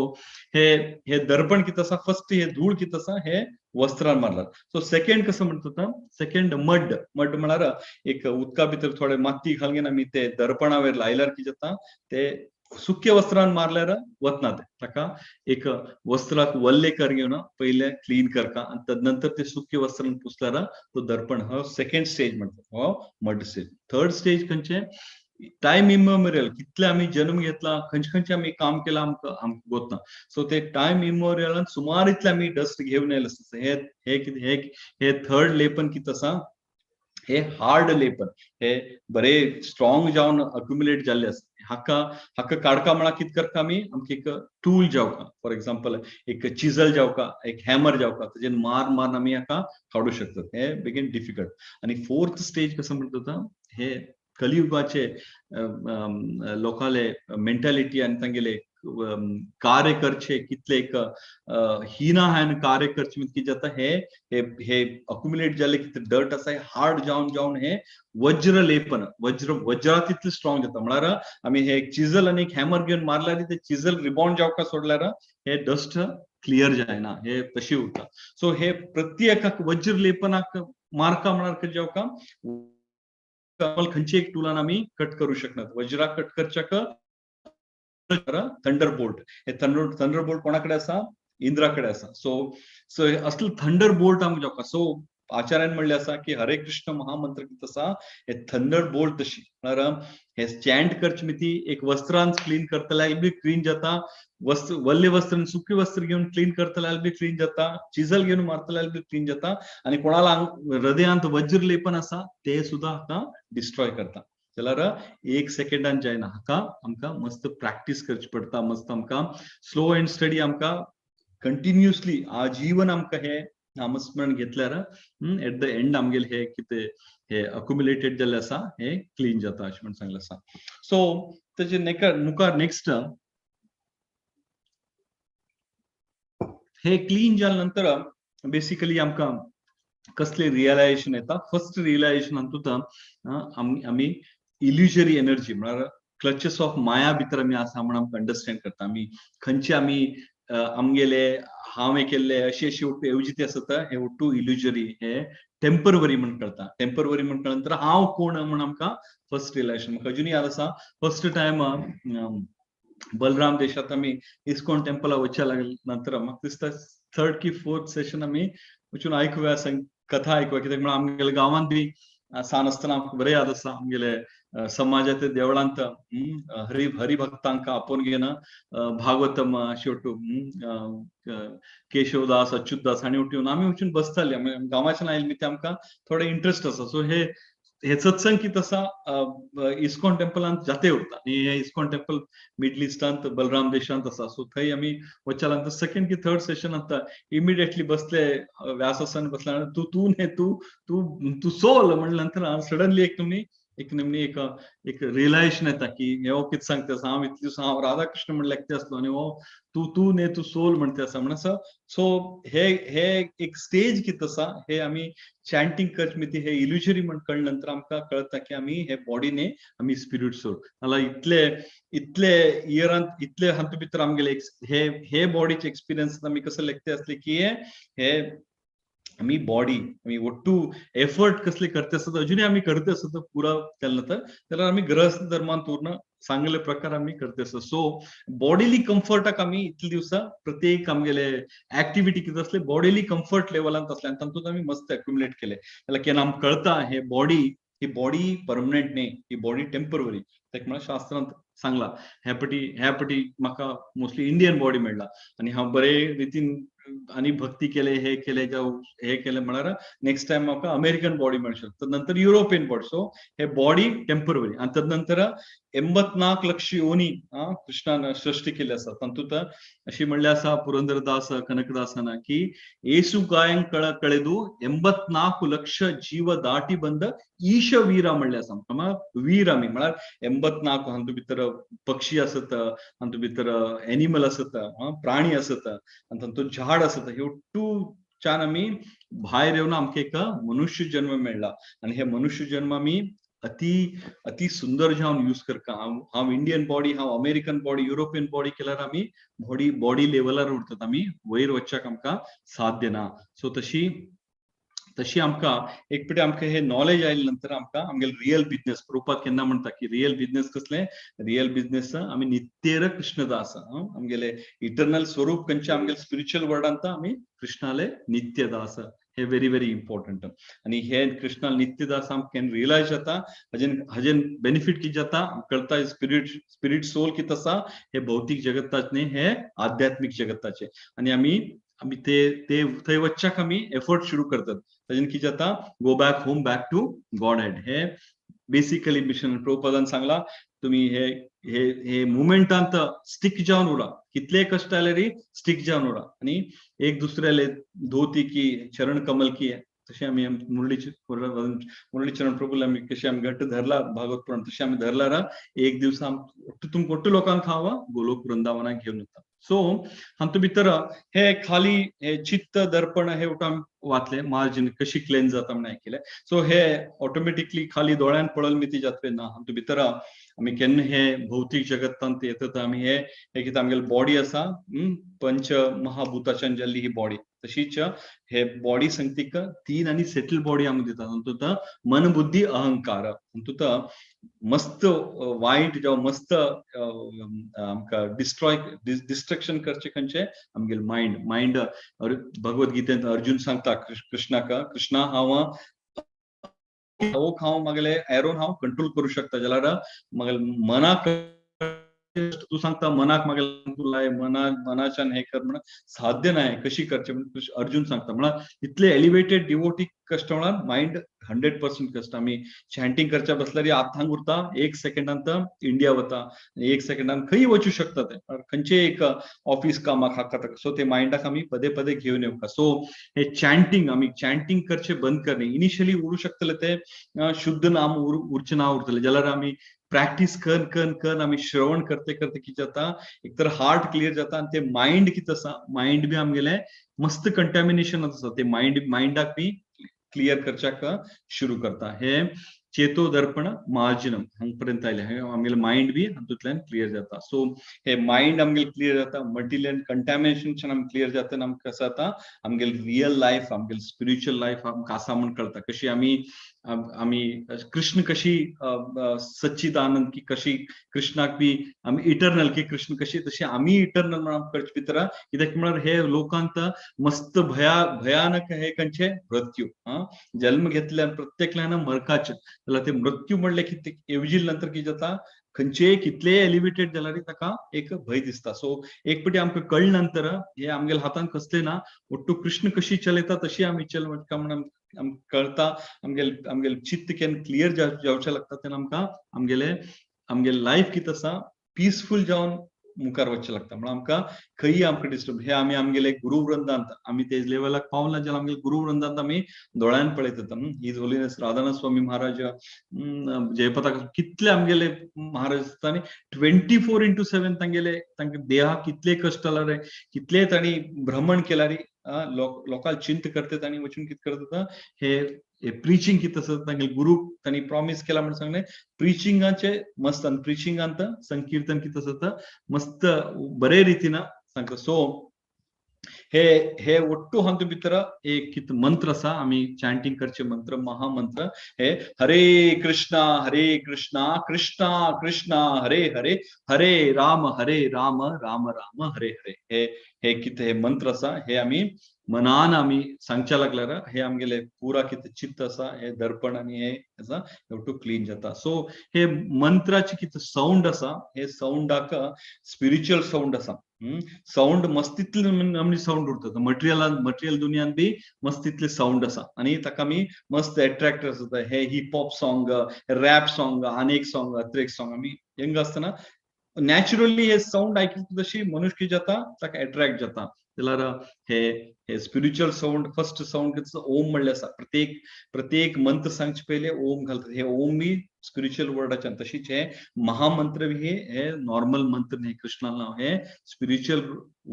हे हे दर्पण कितें आसा, फर्स्ट हे धूळ कितें आसा हे वस्त्रान मारलात. सो सेकंड कसं म्हणटा, सेकंड मड, मड म्हळ्यार एक उदका भितर थोडे माती घालून आमी ते दर्पणावेर लायल्यार कितें जाता, ते सुक्या वस्त्रान मारल्यार वतना ते ताका एक वस्त्राक वल्ले कर घेवन पयले क्लीन करका आनी तदनंतर ते सुक्या वस्त्रान पुसल्यार तो दर्पण हो सेकंड स्टेज म्हणटा, हो मड स्टेज. थर्ड स्टेज खंयचे, टायम इममेमोरियल, कितले आमी जन्म घेतला, खंयचे खंयचे आमी काम केलां आमकां आमकां गोतना. सो ते टायम इममेमोरियलान सुमार इतले आमी डस्ट घेवन आयले आसता. हे हे कितें हे हे थर्ड लेपन कितें आसा, हे हार्ड लेपन, हे बरे स्ट्रॉंग जावन अक्युमुलेट जाल्ले आसा. हाका हाका काडका म्हळ्यार कितें करता आमी, आमकां एक टूल जावका, फॉर एग्जाम्पल एक चिजल जावका, एक हॅमर जावका, तेजेर मार मारून आमी हाका काडू शकतात. हे बेगीन डिफिकल्ट. आनी फोर्थ स्टेज कसं म्हणटा, हे कलियुगाचे लोकाले मेंटालिटी आनी तांगेले कार्य करचे कितले एक हीन आहान कार्य करचे म्हणजे कितें जाता, हे हे हे अक्युमुलेट जाल्ले कितें डर्ट आसा हे हार्ड जावन जावन हे वज्र लेपन, वज्र वज्रात इतले स्ट्रॉंग जाता. म्हळ्यार आमी हे एक चिजल आनी एक हॅमर घेवन मारल्यार ते चिजल रिबाउंड जावका सोडल्यार हे डस्ट क्लियर जायना, हे तशी उरता. सो हे प्रत्येकाक वज्र लेपनाक मारका म्हळ्यार कितें जावका, खंयचे एक टुलान आमी कट करू शकनात. वज्राक कट करच्याक थंडर बोल्ट, हे थंडर बोल्ट कोणा कडेन आसा, इंद्रा कडेन आसा. सो सो असले थंडर बोल्ट आमकां जावका. सो आचार्यान म्हणलें आसा की हरे कृष्ण महामंत्र कितें आसा हे थंडर बोल्ट तशी, म्हळ्यार हे चॅन्ट करचे मिती एक वस्त्रान क्लीन करतल्यार बी क्लीन जाता, वस्त्र वल्ले वस्त्र सुके वस्त्र घेवन क्लीन करतल्यार बी क्लीन जाता, चिजल घेवन मारतल्यार बी क्लीन जाता. आनी कोणाला हृदयांत वज्र लेपन आसा ते सुद्दां हाका डिस्ट्रॉय करता. जाल्यार एक सेकंडान जायना, हाका आमकां मस्त प्रॅक्टीस करची पडटा, मस्त आमकां स्लो अँड स्टडी आमकां कंटिन्युअसली आजीवन आमकां हे नामस्मरण घेतल्यार एट the end आमगेले हे कितें हे अक्युमुलेटेड जाल्ले आसा हे क्लीन जाता अशें म्हण सांगलें आसा. सो तेजे मुखार नेक्स्ट हे क्लीन जाल्या नंतर बेसिकली आमकां कसले रियलायझेशन येता. फर्स्ट रियलायझेशन हातूंत आमी इल्युजरी एनर्जी म्हळ्यार क्लचेस ऑफ माया भितर आमी आसा म्हण आमकां अंडरस्टँड करता. आमी खंयचे आमी आमगेले हांव हे केल्ले अशी अशी ಒಟ್ಟು येवजिते आसता हे ಒಟ್ಟು इल्युजरी हे टेम्परवरी म्हण कळटा. टेम्परवरी म्हण कळ्ळे नंतर हांव कोण म्हण आमकां फर्स्ट रियलायझेशन. म्हाका अजुनूय याद आसा फर्स्ट टायम बलराम देशांत आमी इस्कॉन टेम्पला वचच्या लागले नंतर म्हाका दिसता थर्ड की फोर्थ सेशन आमी वचून आयकुया कथा आयकुया, कित्याक म्हळ्यार आमगेल्या गांवांत बी सान आसतना आमकां बरें याद आसा आमगेले समाजाच्या देवळांत हरिभक्तांक आपोवन घेवन भागवतम अशी ಒಟ್ಟು केशवदास अच्युतदास हांणी उठून आमी वचून बसताली. गांवाच्यान आयिल्ली ते आमकां थोडे इंट्रस्ट आसा. सो हे हे सत्संग कितें आसा इस्कॉन टेम्पलांत जाते उरता आनी हे इस्कॉन टेम्पल मिडल इस्टांत बलराम देशांत आसा. सो थंय आमी वचच्या नंतर सेकंड की थर्ड सेशन आता इमिडिएटली बसले व्यासासन बसले तू तू न्ही तू तू तू सोल म्हणल्या नंतर सडनली एक तुमी एक निमणी एक एक रियलायझेशन येता की हे हो कितें सांगता आसा, हांव इतले दीस हांव राधाकृष्ण म्हण लेखते आसलो आनी हो तू तू न्ही तू सोल म्हणते आसा म्हण आसा. सो हे हे एक स्टेज कितें आसा हे आमी चॅन्टिंग करचे मिती हे इल्युजरी म्हण कळ्ळे नंतर आमकां कळटा की आमी हे बॉडी न्ही आमी स्पिरिट सोल. नाल्यार इतले इतले इयरांत इतले हातूंत भितर आमगेले हे हे बॉडीचे एक्सपिरियन्स आमी कसो लेखते आसले की हे आमी बॉडी आमी ಒಟ್ಟು एफर्ट कसले करते आसता अजुनूय आमी करते आसता पुरा केले नंतर जाल्यार आमी गृहस्थ धर्मान पूर्ण सांगले प्रकार आमी करते आसता. सो बॉडीली कम्फर्टाक आमी इतले दिवसा प्रत्येक आमगेले ऍक्टिव्हिटी कितें आसले बॉडीली कम्फर्ट लेवलांत आसले आनी तातूंत आमी मस्त अक्युमुलेट केले. जाल्यार केन्ना आमकां कळता हे बॉडी ही बॉडी परमनंट न्ही, ही बॉडी टेम्पररी. ताका म्हळ्यार शास्त्रांत सांगला ह्या पटी म्हाका मोस्टली इंडियन बॉडी मेळ्ळा आनी हांव बरे रितीन आनी भक्ती केले हे केले हे केले म्हळ्यार नेक्स्ट टायम म्हाका अमेरिकन बॉडी मेळूं शकता, नंतर युरोपियन बॉडी. सो हे बॉडी टेम्पररी. आनी तदनंतर 84 लक्ष योनी कृष्णान सृष्टी केली आसा. तातूंत अशी म्हणले आसा पुरंदरदास कनकदासान की येसु गायन कಳೆದು 84 लक्ष जीव दाटी बंद ईश वीरा म्हणले आसा. वीर आमी म्हळ्यार 84 हातूंत भितर पक्षी आसत, हातूंत भितर एनिमल आसत, प्राणी आसत आनी तातूंत झाड आसत. हे टू चान आमी भायर येवन आमकां एक मनुष्य जन्म मेळ्ळा आनी हे मनुष्य जन्म आमी अति अति सुंदर जावन यूज करता. हांव इंडियन बॉडी, हांव अमेरिकन बॉडी, युरोपियन बॉडी केल्यार आमी बॉडी बॉडी लेवलार उरतात, आमी वयर वचच्याक आमकां साध्य ना. सो तशी तशी आमकां एक पेटी आमकां हे नॉलेज आयले नंतर आमकां आमगेले रियल बिजनेस प्रभुपाद केन्ना म्हणटा की रियल बिजनेस कसले, रियल बिजनेस आमी नित्येर कृष्णदास आमगेले इटर्नल स्वरूप खंयचे आमगेले स्पिरिच्युअल वर्ल्डांत आमी कृष्णाले नित्यदास. हे व्हेरी व्हेरी इम्पॉर्टंट. आनी हे कृष्णा नित्यदास आमकां केन्ना रियलायज जाता हाजेन हाजेन बेनिफीट कितें जाता कळटा स्पिरिट स्पिरिट सोल कितें आसा हे भौतीक जगताचे न्ही हे आध्यात्मीक जगताचे. आनी आमी आमी ते ते थंय वचच्याक आमी एफर्ट सुरू करतात. ताजेन कितें जाता go back home back to Godhead. हे बेसिकली मिशन प्रभुपादान सांगला तुमी हे हे हे मुवमेंटांत स्टिक जावन उरा, कितले कश्ट आयले स्टिक जावन उरा आनी एक दुसऱ्याले धोती की चरण कमल की तशें आमी मुरलीचरण प्रभूला आमी कशें आमी घट्ट धरला भागवत पुराण तशें आमी धरला एक दिवस तुमकां ಒಟ್ಟು लोकांक हांव गोलोक वृंदावनाक घेवन वता. सो हातूंत भितर हे खाली हे चित्त दर्पण हे उठ वाचले मार्जिन कशी क्लेन जाता म्हण आयकले. सो हे ऑटोमॅटिकली खाली दोळ्यान पळोवन मिती जातले ना. हातूंत भितर आमी केन्ना हे भौतीक जगतांत येतात आमी हे हे कितें आमगेली बॉडी आसा पंच महाभूताच्यान जाल्ली ही बॉडी, तशीच हे बॉडी संगतीक तीन आनी सेटल बॉडी आमकां दिता. तातूंत मन बुद्धी अहंकार तातूंत मस्त वायट जावं मस्त आमकां डिस्ट्रॉय डिस्ट्रक्शन करचे खंयचे आमगेले मायंड. मायंड भगवत गीतेंत अर्जुन सांगता कृष्णाक, कृष्णा हांव हांव मागेले एरोन हांव कंट्रोल करूं शकता जाल्यार मागेले मनाक तूं सांगता मनाक मागीर लाय, मना मनाच्यान हे कर म्हण साध्य नाय, कशी करचें म्हण अर्जुन सांगता. म्हळ्यार इतले एलिवेटेड डिवोटी कश्ट म्हळ्यार मायंड 100% कश्ट. आमी चॅन्टिंग करच्या बसल्यार आतां उरता, एक सेकंडांत इंडिया वता, एक सेकंडान खंय वचूं शकता, ते खंयचे एक ऑफिस कामाक हाका ताका. सो ते मायंडाक आमी पदे पदे घेवन येवका. सो हे चॅन्टिंग, आमी चॅन्टिंग करचे बंद करणे. इनिशियली उरूं शकतले ते शुद्ध नाम उरचें ना उरतले जाल्यार आमी प्रॅक्टीस कर कर कर, आमी श्रवण करते करते कितें जाता, एक तर हार्ट क्लियर जाता आनी ते मायंड कितें आसा, मायंड बी आमगेले मस्त कंटामिनेशन आसा, ते मायंडाक बी क्लियर करच्याक सुरू करता. हे चेतो दर्पण मार्जनम हांग पर्यंत आयले. आमगेले मायंड बी हातूंतल्यान क्लियर जाता. सो हे मायंड आमगेले क्लियर जाता, मटेरियल कंटामिनेशन आमकां क्लियर जाता, आमकां कसं जाता, आमगेले रियल लायफ, आमगेले स्पिरिच्युअल लायफ आमकां आसा म्हूण कळटा. कशी आमी आमी कृष्ण कशी सच्चिदानंद की कशी कृष्णाक बी आमी इटर्नल की कृष्ण कशी, तशी आमी इटर्नल म्हणून कळचे भितर. कित्याक म्हळ्यार हे लोकांत मस्त भयानक हे खंयचे मृत्यू, जन्म घेतल्यान प्रत्येकल्यान मरकाचे जाल्यार ते मृत्यू म्हणले की येवजील नंतर कितें जाता, खंयचे कितलेय एलिवेटेड जाल्यार ताका एक भंय दिसता. सो एक पटी आमकां कळ्ळे नंतर हे आमगेल्या हातान कसले ना, ಒಟ್ಟು कृष्ण कशी चलयता तशी आमी चल म्हण आमकां कळता. आमगेले आमगेले चित्त केन्ना क्लियर जावचें लागता तेन्ना आमकां आमगेले आमगेले लायफ कितें आसा पिसफूल जावन मुखार वचचें लागता. म्हणून आमकां खंयी आमकां डिस्टर्ब हे आमी आमगेले गुरुवृंदांत आमी ते लेवलाक पावना जाल्यार आमगेले गुरुवृंदांत आमी दोळ्यान पळयतात. His holiness Radhanath Swami Maharaj, Jayapataka, कितले आमगेले महाराज आसता आनी 24x7 तांगेले तांगे देहाक कितले कश्ट जाले रे, कितले तांणी भ्रमण केला रे, लोकांक चिंत करतात आनी वचून कितें करतात, हे प्रिचींग कितें आसा तांगेले गुरू तांणी प्रॉमीस केला म्हण सांगलें प्रिचिंगाचे मस्त, आनी प्रिचिंगांत संकीर्तन कितें आसा मस्त बरे रितीन सांगता. सो हे हे ಒಟ್ಟು हातूंत भितर एक कितें मंत्र आसा, आमी चॅन्टिंग करचे मंत्र, महामंत्र हे हरे कृष्णा हरे कृष्णा कृष्णा कृष्णा हरे हरे, हरे राम हरे राम राम राम हरे हरे. हे हे कितें हे मंत्र आसा, हे आमी मनान आमी सांगच्या लागल्यार हे आमगेले पुरा कितें चित्त आसा, हे दर्पण आनी हे आसा ఒట్టు क्लीन जाता. सो हे मंत्राचे कितें साउंड आसा, हे साउंडाक स्पिरिच्युअल साउंड आसा. साउंड मस्त इतले आमी साउंड उरता, मटेरियलान मटेरियल दुनियान बी मस्त इतले साउंड आसा आनी ताका आमी मस्त एट्रॅक्ट आसता. हे hip hop song, rap song, आनी एक सॉंग, अत्रेक सॉंग, आमी यंग आसतना नॅचरली हे साउंड आयकले तशी मनुष्य कितें जाता, ताका एट्रॅक्ट जाता. जाल्यार हे हे spiritual sound, first sound Om म्हणले आसा. प्रत्येक प्रत्येक मंत्र सांगचे पयले ओम घालतात. हे ओम बी स्पिरिच्युअल वर्डाच्यान, तशीच हे महामंत्र बी हे नॉर्मल मंत्र न्ही. कृष्णा नाव हे स्पिरिच्युअल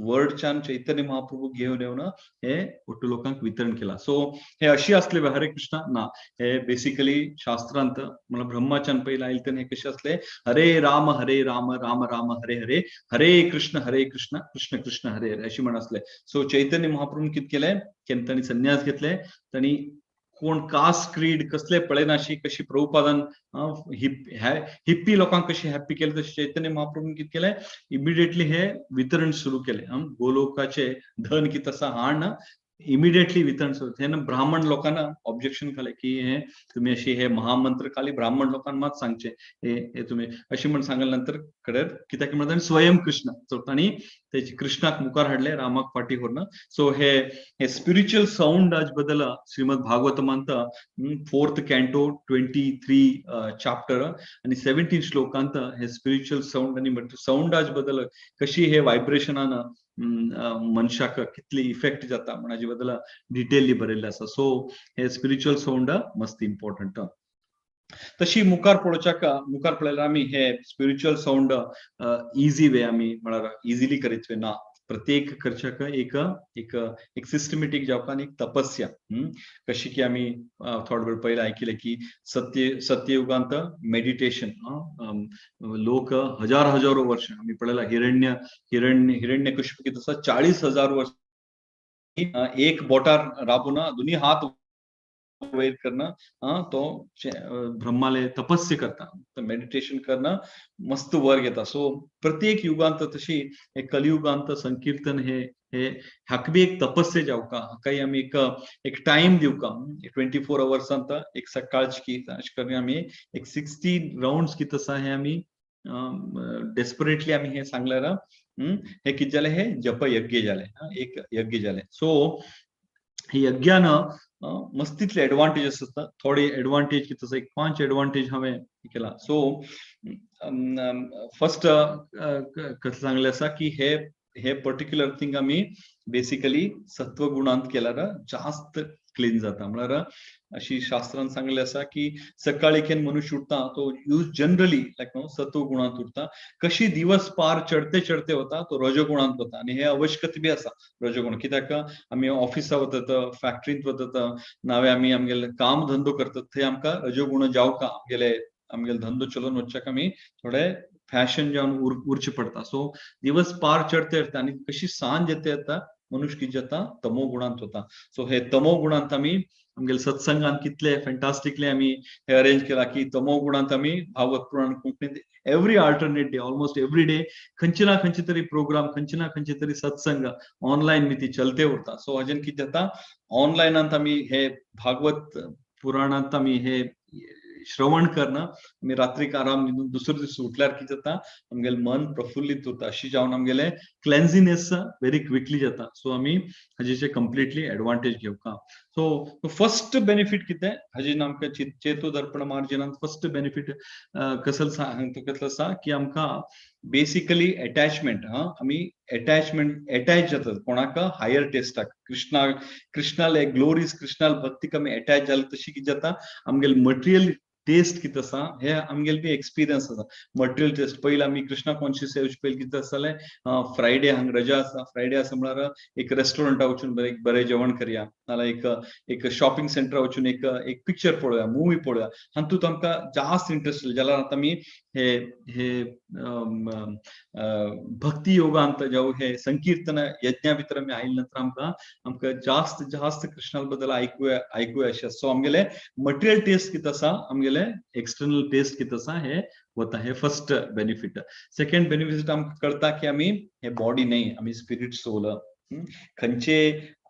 वर्डच्यान चैतन्य महाप्रभू घेवन येवन हे ಒಟ್ಟು लोकांक वितरण केला. सो हे अशी असले हरे कृष्णा ना, हे बेसिकली शास्त्रांत म्हळ्यार ब्रह्माच्यान पयले आयले तेन्ना हे कशे असले हरे राम हरे राम राम राम हरे हरे, हरे कृष्ण हरे कृष्ण कृष्ण कृष्ण हरे हरे अशी म्हण असले. सो चैतन्य महाप्रभून कितें केलें, केन्ना तांणी संन्यास घेतले, तांणी कोण कास्ट क्रीड कसले पळयनाशी, कशी प्रभुपादान हिप्पी लोकांक कशी हॅप्पी केले, तशी चैतन्य महाप्रभून कितें केलें, इमिडिएटली हे वितरण सुरू केलें. गोलोकाचे धन कितें आसा हाण इमिडिएटली वितरण सुरू. तेन्ना ब्राह्मण लोकांना ऑब्जेक्शन घालें की हे तुम्ही अशी हे महामंत्र खाली ब्राह्मण लोकांना मात सांगचे, हे हे तुम्ही अशी म्हण सांगले नंतर कडेर कित्याक म्हणटा स्वयं कृष्ण. सो तांणी तेची कृष्णाक मुखार हाडले, रामाक फाटी व्हरून. सो हे हे स्पिरिच्युअल साउंड आज बदल श्रीमद भागवतमांत फोर्थ कॅन्टो 23 चॅप्टर आणि 17 श्लोकांत हे स्पिरिच्युअल साउंड आणि साउंड आज बदल कशी हे व्हायब्रेशनान मनशाक कितली इफेक्ट जाता म्हण हाजे बद्दल डिटेलली बरयल्लें आसा. सो हे स्पिरिच्युअल साउंड मस्त इम्पॉर्टंट. तशी मुखार पळोवच्याक मुखार पळयल्यार आमी हे स्पिरिच्युअल साउंड इझी वे आमी म्हळ्यार इझिली करीत ना. प्रत्येक करच्याक एक एक एक सिस्टमॅटीक जावपा आनी एक तपस्या. कशी की आमी थोडो वेळ पयलीं आयकिलें की सत्ययुगांत मेडिटेशन लोक हजार हजारो वर्ष आमी पळयला, हिरण्य हिरण्य हिरण्य कश्यप कितें आसा, 40,000 वर्ष एक बोटार राबून दोनी हात वयर करणं तो ब्रह्माले तपस्य करता, मेडिटेशन करणं मस्त वर घेता. सो प्रत्येक युगांत तशी हे कलियुगांत संकीर्तन हे हे हाका बी एक तपस्या जावका, हाकाय आमी एक एक टायम दिवका. 24 अवर्सांत एक सकाळची अशें करून आमी एक 60 राउंड्स कितें आसा हे आमी डेस्परेटली आमी हे सांगल्यार हे कितें जालें, हे जप यज्ञ जालें, एक यज्ञ जालें. सो हे यज्ञान मस्तीतले एडवांटेजस आसता. थोडे एडवांटेज कितें आसा, एक 5 एडवांटेज हांवें केला. सो फर्स्ट कसलें सांगलें आसा की हे हे पर्टिक्युलर थिंग आमी बेसिकली सत्वगुणांत केल्यार जास्त क्लीन जाता. म्हळ्यार अशी शास्त्रान सांगलें आसा की सकाळी केन्ना मनुष्य उठता तो यूज जनरली लायक न्हू सत्वगुणांत उरता, कशी दिवस पार चडते चडते वता तो रजोगुणांत वता. आनी हे आवश्यकता बी आसा रजोगुण, कित्याक आमी ऑफिसा वतात, फॅक्टरींत वतात, नावे आमी आमगेले काम धंदो करतात, थंय आमकां रजोगुण जावका आमगेले आमगेले धंदो चलोवन वचच्याक आमी थोडे फॅशन जावन उरचें पडटा. सो दिवस पार चडते येता आनी कशी सांज येता येता मनुष्य कितें जाता, तमो गुणांत वता. सो हे तमो गुणांत आमी आमगेले सत्संगान कितले फॅन्टास्टिकली आमी हे अरेंज केला की तमो गुणांत आमी भागवत पुराण कोंकणीत every alternate day, almost every day खंयचे ना खंयचे तरी प्रोग्राम, खंयचे ना खंयचे तरी सत्संग ऑनलायन मी ती चलते उरता. सो हाजेन कितें जाता, ऑनलायनांत आमी हे भागवत पुराणांत आमी हे श्रवण करना, आमी रात्रीक आराम न्हिदून दुसरो दीस उठल्यार कितें जाता, आमगेलें मन प्रफुल्लीत उरता. अशी जावन आमगेलें क्लेन्जिनेस व्हेरी क्विकली जाता. सो आमी हाजेचे कंप्लिटली एडवांटेज घेवका. सो फर्स्ट बेनिफीट कितें हाजेन आमकां चेतो दर्पण मार्जनान फर्स्ट बेनिफीट कसलो कसलो आसा की आमकां बेसिकली एटॅचमेंट, आमी एटॅचमेंट एटॅच जातात कोणाक, हायर टेस्टाक, कृष्णा कृष्णाले ग्लोरीज, कृष्णाल भक्तीक आमी एटॅच जाले तशी कितें जाता, आमगेले मटेरियल टेस्ट कितें आसा हे आमगेले बी एक्सपिरियन्स आसा. मटेरियल टेस्ट पयलीं आमी कृष्णा कॉन्शियस येवचे पयलीं कितें आसतालें, फ्रायडे हांगा रजा आसा, फ्रायडे आसा म्हळ्यार एक रेस्टॉरंटा वचून बरें बरें जेवण करया, नाल्यार एक एक शॉपिंग सेंटरा वचून एक एक पिक्चर पळोवया, मुवी पळोवया, हातूंत आमकां जास्त इंट्रस्ट. जाल्यार आतां आमी हे हे भक्ती योगांत जावं हे संकीर्तन यज्ञा भितर आमी आयले नंतर आमकां आमकां जास्त जास्त कृष्णा बद्दल आयकुया आयकुया अशें. सो आमगेले मटेरियल टेस्ट कितें आसा, आमगेले एक्सटर्नल टेस्ट कितें आसा हे वता. हे फर्स्ट बेनिफीट. सेकंड बेनिफीट आमकां कळटा की आमी हे बॉडी न्हय, आमी स्पिरीट सोल, खंयचे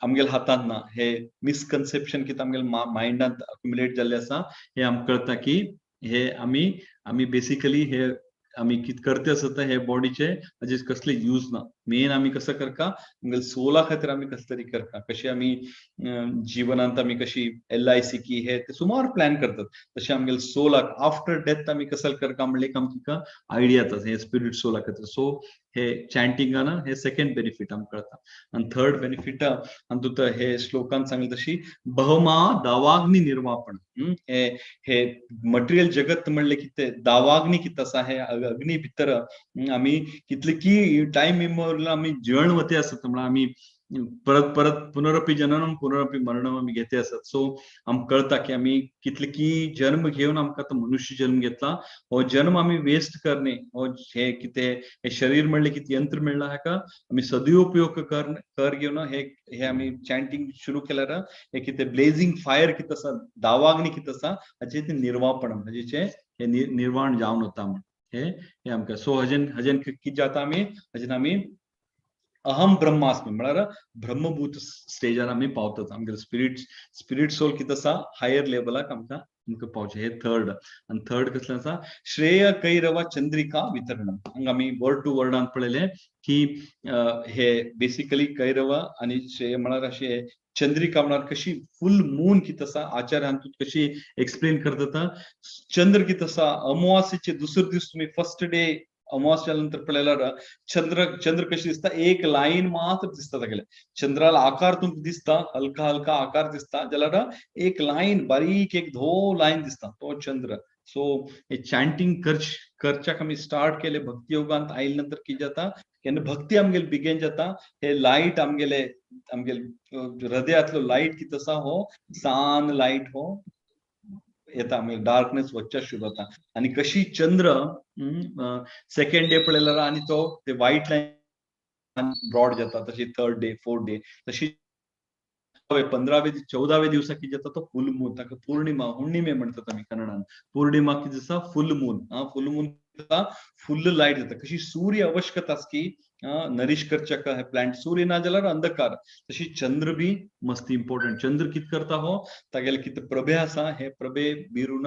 आमगेले हातांत ना. हे मिसकन्सेप्शन कितें आमगेले मायंडांत अक्युमुलेट जाल्लें आसा, हे आमकां कळटा की हे आमी आमी बेसिकली हे आमी कितें करते आसता हे बॉडीचे हाजे कसले यूज ना. मेन आमी कसो करता, आमगेले सोला खातीर आमी कसले तरी करता, कशी आमी जिवनांत आमी कशी LIC की हे ते सुमार प्लॅन करतात, तशें आमगेले सोलाक आफ्टर डेथ आमी कसल करता म्हणल्यार एक आमकां आयडिया येता हे स्पिरीट सोला खातीर. सो हे चॅन्टिंगान हे सेकंड बेनिफीट आमकां कळटा. आनी थर्ड बेनिफीट हातूंत हे श्लोकान सांगलें तशी बहमा दावाग्नी निर्वापण, हे हे मटेरियल जगत म्हणलें कितें दावाग्नी कितें आसा, हे अग्नी भितर आमी कितले की टायम इमोरियल आमी जळण वते आसत, म्हळ्यार आमी परत परत पुनरपी जननम पुनरपी मरणम आमी घेते आसत. सो आमकां कळटा की आमी कितले की जन्म घेवन आमकां आतां मनुष्य जन्म घेतला, हो जन्म आमी वेस्ट करने, हो हे कितें हे शरीर म्हणलें कितें यंत्र मेळ्ळां हाका आमी सदुपयोग कर कर घेवन हे हे आमी चॅन्टिंग सुरू केल्यार हे कितें ब्लेझिंग फायर कितें आसा, दावाग्नी कितें आसा, हाचें तें निर्वापण, हाजेचें हे निर्वाण जावन वता म्हण हे हे आमकां. सो हाजेन हाजेन कितें जाता, आमी हाजेन आमी अहम ब्रह्मास्मी म्हळ्यार ब्रह्मभूत स्टेजार आमी पावतात. आमगेले स्पिरीट स्पिरीट सोल कितें आसा हायर लेवलाक आमकां आमकां पावचें. हे थर्ड. आनी थर्ड कसलें आसा, श्रेय कैरव चंद्रिका वितरणम. हांगा आमी वर्ड टू वर्डान पळयलें की हे बेसिकली कैरव आनी श्रेय म्हळ्यार अशें चंद्रिका म्हळ्यार कशी फुल मून कितें आसा, आचार्य हातूंत कशी एक्सप्लेन करता, चंद्र कितें आसा अमावास्येचे दुसरो दीस तुमी फर्स्ट डे अमावास्या नंतर पळयल्यार चंद्र चंद्र कशी दिसता, एक लायन मात्र दिसता तागेले, चंद्राला आकार तुमकां दिसता, हलका हलका आकार दिसता, जाल्यार एक लायन बारीक एक धो लायन दिसता तो चंद्र. सो हे चॅन्टिंग करच्याक आमी स्टार्ट केले भक्ती योगांत आयले नंतर कितें जाता, केन्ना भक्ती आमगेली बिगेन जाता, हे लायट आमगेले आमगेले हृदयांतलो लायट कितें आसा हो सान लायट हो येता, आमगे डार्कनेस वचच्या सुरू जाता. आनी कशी चंद्र सेकंड डे पळयल्यार आनी तो ते व्हायट लायन ब्रॉड जाता, तशी थर्ड डे फोर्थ डे, तशी 15वे 14वे दिवसा कितें जाता तो फुल मून, ताका पौर्णिमा हुण्णिमे म्हणटात आमी कन्नडान. पौर्णिमा कितें आसा फुल मून, फुल मून फुल लायट जाता, कशी सूर्य आवश्यकता आसा की नरिश करच्याक हे प्लांट. सूर्य ना जाल्यार अंधकार. तशी चंद्र बी मस्ती इम्पॉर्टंट. चंद्र कित करता हो, तागेले कितें प्रभे आसा, हे प्रभे बिरून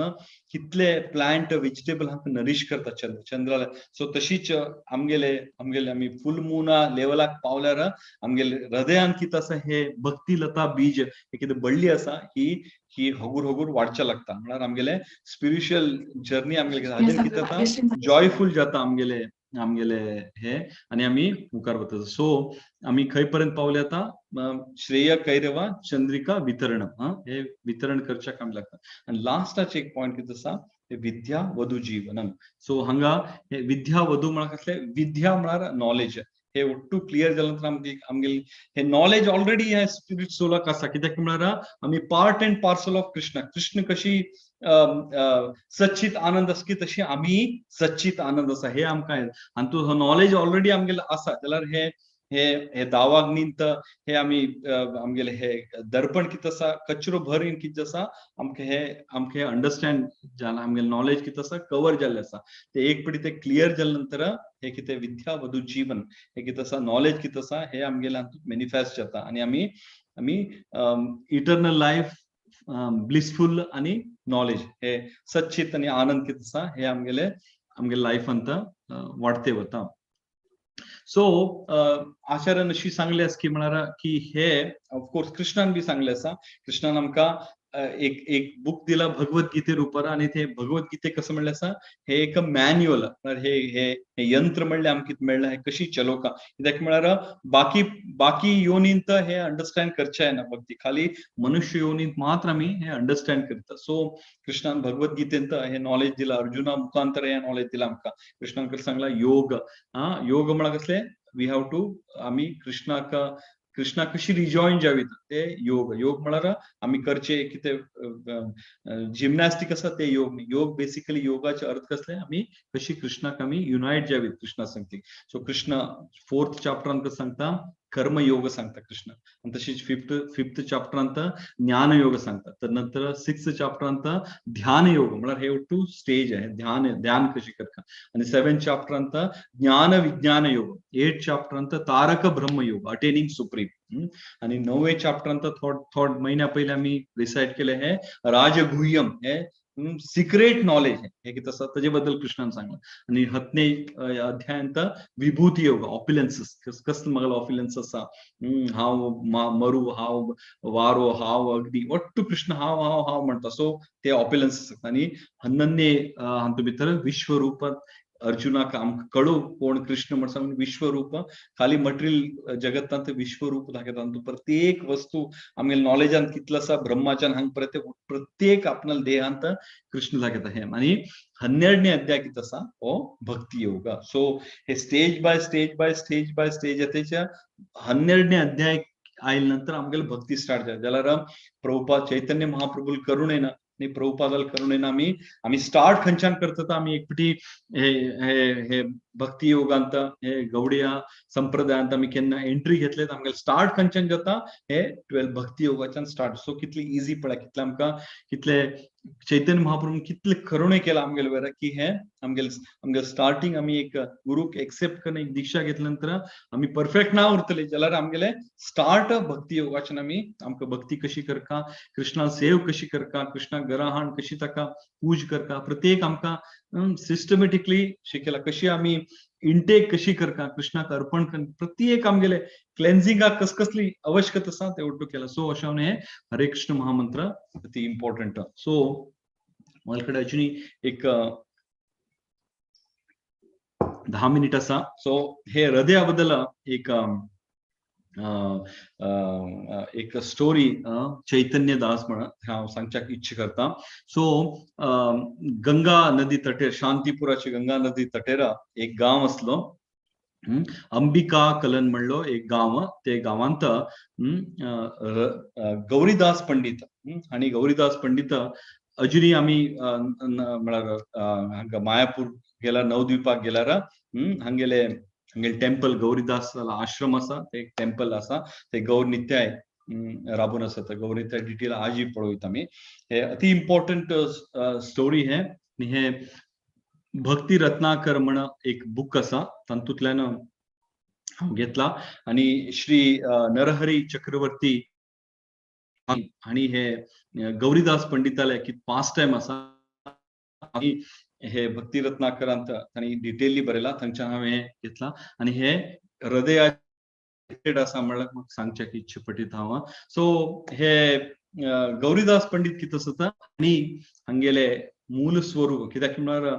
कितले प्लांट वेजिटेबल हांकां नरिश करता चंद्र चंद्राला. सो तशीच आमगेले आमगेले आमी फुल मुना लेवलाक पावल्यार आमगेले हृदयान कितें आसा, हे भक्ती लता बीज हे कितें बळ्ळी आसा, ही ही हगूर हगूर वाडच्या लागता. म्हळ्यार आमगेले स्पिरिच्युअल जर्नी आमगेले हाजेन कितें जाता, जॉयफूल जाता आमगेले आमगेले हे, आनी आमी मुखार वता. सो आमी खंय पर्यंत पावले आतां, श्रेय कैरवा चंद्रिका वितरण, हे वितरण करच्याक आमी लागता. आनी लास्टाचे एक पॉयंट कितें आसा, हे विद्या वधू जीवनम. सो हांगा हे विद्या वधू म्हळ्यार कसले, विद्या म्हळ्यार नॉलेज. हे ఒట్టు क्लियर जाल्या नंतर आमगे आमगेले हे नॉलेज ऑलरेडी हे स्पिरिट सोलाक आसा. कित्याक म्हळ्यार आमी part and parcel of Krishna. Krishna कशी सच्चित आनंद आसा की तशी आमी सच्चित आनंद आसा, हे आमकां. आनी तूं हो नॉलेज ऑलरेडी आमगेले आसा जाल्यार हे हे हे दावाग्नींत हे आमी आमगेले हे दर्पण कितें आसा, कचरो भर कितें आसा, आमकां हे आमकां अंडरस्टँड जाला, आमगेले नॉलेज कितें आसा कवर जाल्लें आसा. ते एक पटी ते क्लियर जाले नंतर हे कितें विद्या वधू जीवन हे कितें आसा, नॉलेज कितें आसा, हे आमगेले हातूंत मेनिफेस्ट जाता आनी आमी आमी इटर्नल लायफ ब्लिसफूल आनी नॉलेज हे सच्चित आनी आनंद कितें आसा हे आमगेले आमगेले लायफांत वाडते वता. सो आचार्यान अशी सांगले आसा की म्हळ्यार की हे ऑफकोर्स कृष्णान बी सांगले आसा. कृष्णान आमकां एक एक बूक दिला भगवत गीते रुपार, आनी ते भगवत गीते कसं म्हणलें आसा, हे एक मॅन्युअल, हे हे यंत्र म्हणलें आमकां कितें मेळ्ळां, हे कशी चलोवका. कित्याक म्हळ्यार बाकी बाकी योनींत हे अंडरस्टँड करचें ना भक्ती, खाली मनुष्य योनींत मात्र आमी हे अंडरस्टँड करता. सो कृष्णान भगवत गीतेंत हे नॉलेज दिला, अर्जुना मुखांतर हे नॉलेज दिला आमकां. कृष्णान कसं सांगला योग, हा योग म्हळ्यार कसले, we have to आमी कृष्णाक कृष्णा कशी रिजॉईन जावी ते योग. योग म्हळ्यार आमी करचे कितें जिमनॅस्टीक आसा ते योग न्ही. योग बेसिकली योगाचे अर्थ कसले, आमी कशी कृष्णाक आमी युनायट जावी कृष्णा संगती. सो कृष्ण फोर्थ चॅप्टरान कसं सांगता, कर्म योग सांगता कृष्ण, आनी तशीच फिफ्थ चॅप्टरांत ज्ञान योग सांगता, तर नंतर सिक्स्थ चॅप्टरांत ध्यान योग म्हळ्यार हे टू स्टेज आहे ध्यान ध्यान कशी करता, आनी सेवन चॅप्टरांत ज्ञान विज्ञान योग, एट चॅप्टरांत तारक ब्रह्म योग अटेनिंग सुप्रीम, आनी णवे चॅप्टरांत थोड थोड म्हयन्या पयलीं आमी रिसायट केले हे राजगुह्यम हे सिक्रेट नॉलेज हे कितें आसा ताजे बद्दल कृष्णान सांगलां. आनी हतने अध्यायांत विभूती योग ऑपिलन्सीस, कसलो म्हागेलो ऑपिलन्स आसा, हांव मरू, हांव वारो, हांव अग्नी, वट्टू कृष्ण हांव हांव हांव म्हणटा. सो ते ऑपिलन्सीस. आनी हन्नन्ने हातूंत भितर विश्वरूप अर्जुनाक आमकां कळू कोण कृष्ण म्हण सांगून विश्वरूप, खाली मटेरियल जगतांत विश्वरूप दाखयता. प्रत्येक वस्तू आमगे नॉलेजान कितलो आसा ब्रह्माच्यान हांगा पर्यंत प्रत्येक आपणाल्या देहांत कृष्ण दाखयता हे. आनी हन्नेरणे अध्याय कितें आसा हो भक्ती योग. सो हे stage by stage by stage by stage तेच्या हन्नेरणे अध्याय आयले नंतर आमगेले भक्ती स्टार्ट जाता. जाल्यार प्रभुपाद चैतन्य महाप्रभूल करुणेन आनी प्रभुपादाल करुणेन आमी आमी स्टार्ट खंयच्यान करता, आमी एक पटी हे हे हे भक्ती योगांत हे गौडिया संप्रदायांत आमी केन्ना एंट्री घेतले, आमगेले स्टार्ट खंयच्यान जाता हे 12 भक्ती योगाच्यान स्टार्ट. सो कितली इजी पळय, कितले आमकां कितले चैतन्य महाप्रभून कितले करुणे केला आमगेले वयर की हे आमगेले आमगेले स्टार्टिंग आमी एक गुरूक एक्सेप्ट करून एक दीक्षा घेतल्या नंतर आमी परफेक्ट ना उरतले, जाल्यार आमगेले स्टार्ट भक्ती योगाच्यान आमी आमकां भक्ती कशी करका, कृष्णा सेव कशी करका, कृष्णा घरा हाण कशी ताका पूज करका, प्रत्येक आमकां सिस्टमॅटिकली शिकयला कशी आमी इंटेक कशी करका, कृष्णाक अर्पण कर, प्रत्येक आमगेले क्लेन्झिंगाक कस कसली आवश्यकता आसा ते ಒಟ್ಟು केला. सो अशें हे हरे कृष्ण महामंत्र अति इम्पॉर्टंट. सो म्हाजे कडेन अजुनूय एक 10 मिनिट आसा. सो हे हृदया बद्दल एक एक स्टोरी चैतन्य दास म्हण हांव सांगच्याक इच्छा करता. सो गंगा नदी तटेर, शांतीपुराची गंगा नदी तटेर एक गांव आसलो, अंबिका कलन म्हणलो एक गांव. ते गांवांत गौरीदास पंडित आनी गौरीदास पंडित अजुनूय आमी म्हळ्यार हांगा मायापूर गेल्यार, नवद्वीपाक गेल्यार हांगेले हांगेले टेम्पल गौरीदास आश्रम आसा, ते एक टेम्पल आसा, ते गौर नित्याय राबून आसा. ते गौर नित्याय डिटेल आजय पळोवया आमी. हे अति इम्पॉर्टंट स्टोरी हे. आनी हे भक्ती रत्नाकर म्हण एक बूक आसा, तातूंतल्यान हांव घेतला आणि श्री नरहरी चक्रवर्ती आणि हे गौरीदास पंडिताले की पास्ट टायम आसा आणि हे भक्ती रत्नाकरांत तांणी डिटेलली बरयला, थंयच्यान हांवें हें घेतला आनी हे हृदया आसा म्हणल्यार म्हाका सांगच्याक इच्छा पटीत हांव. सो हे गौरीदास पंडित कितें आसता आनी हांगेले मूल स्वरूप कित्याक म्हळ्यार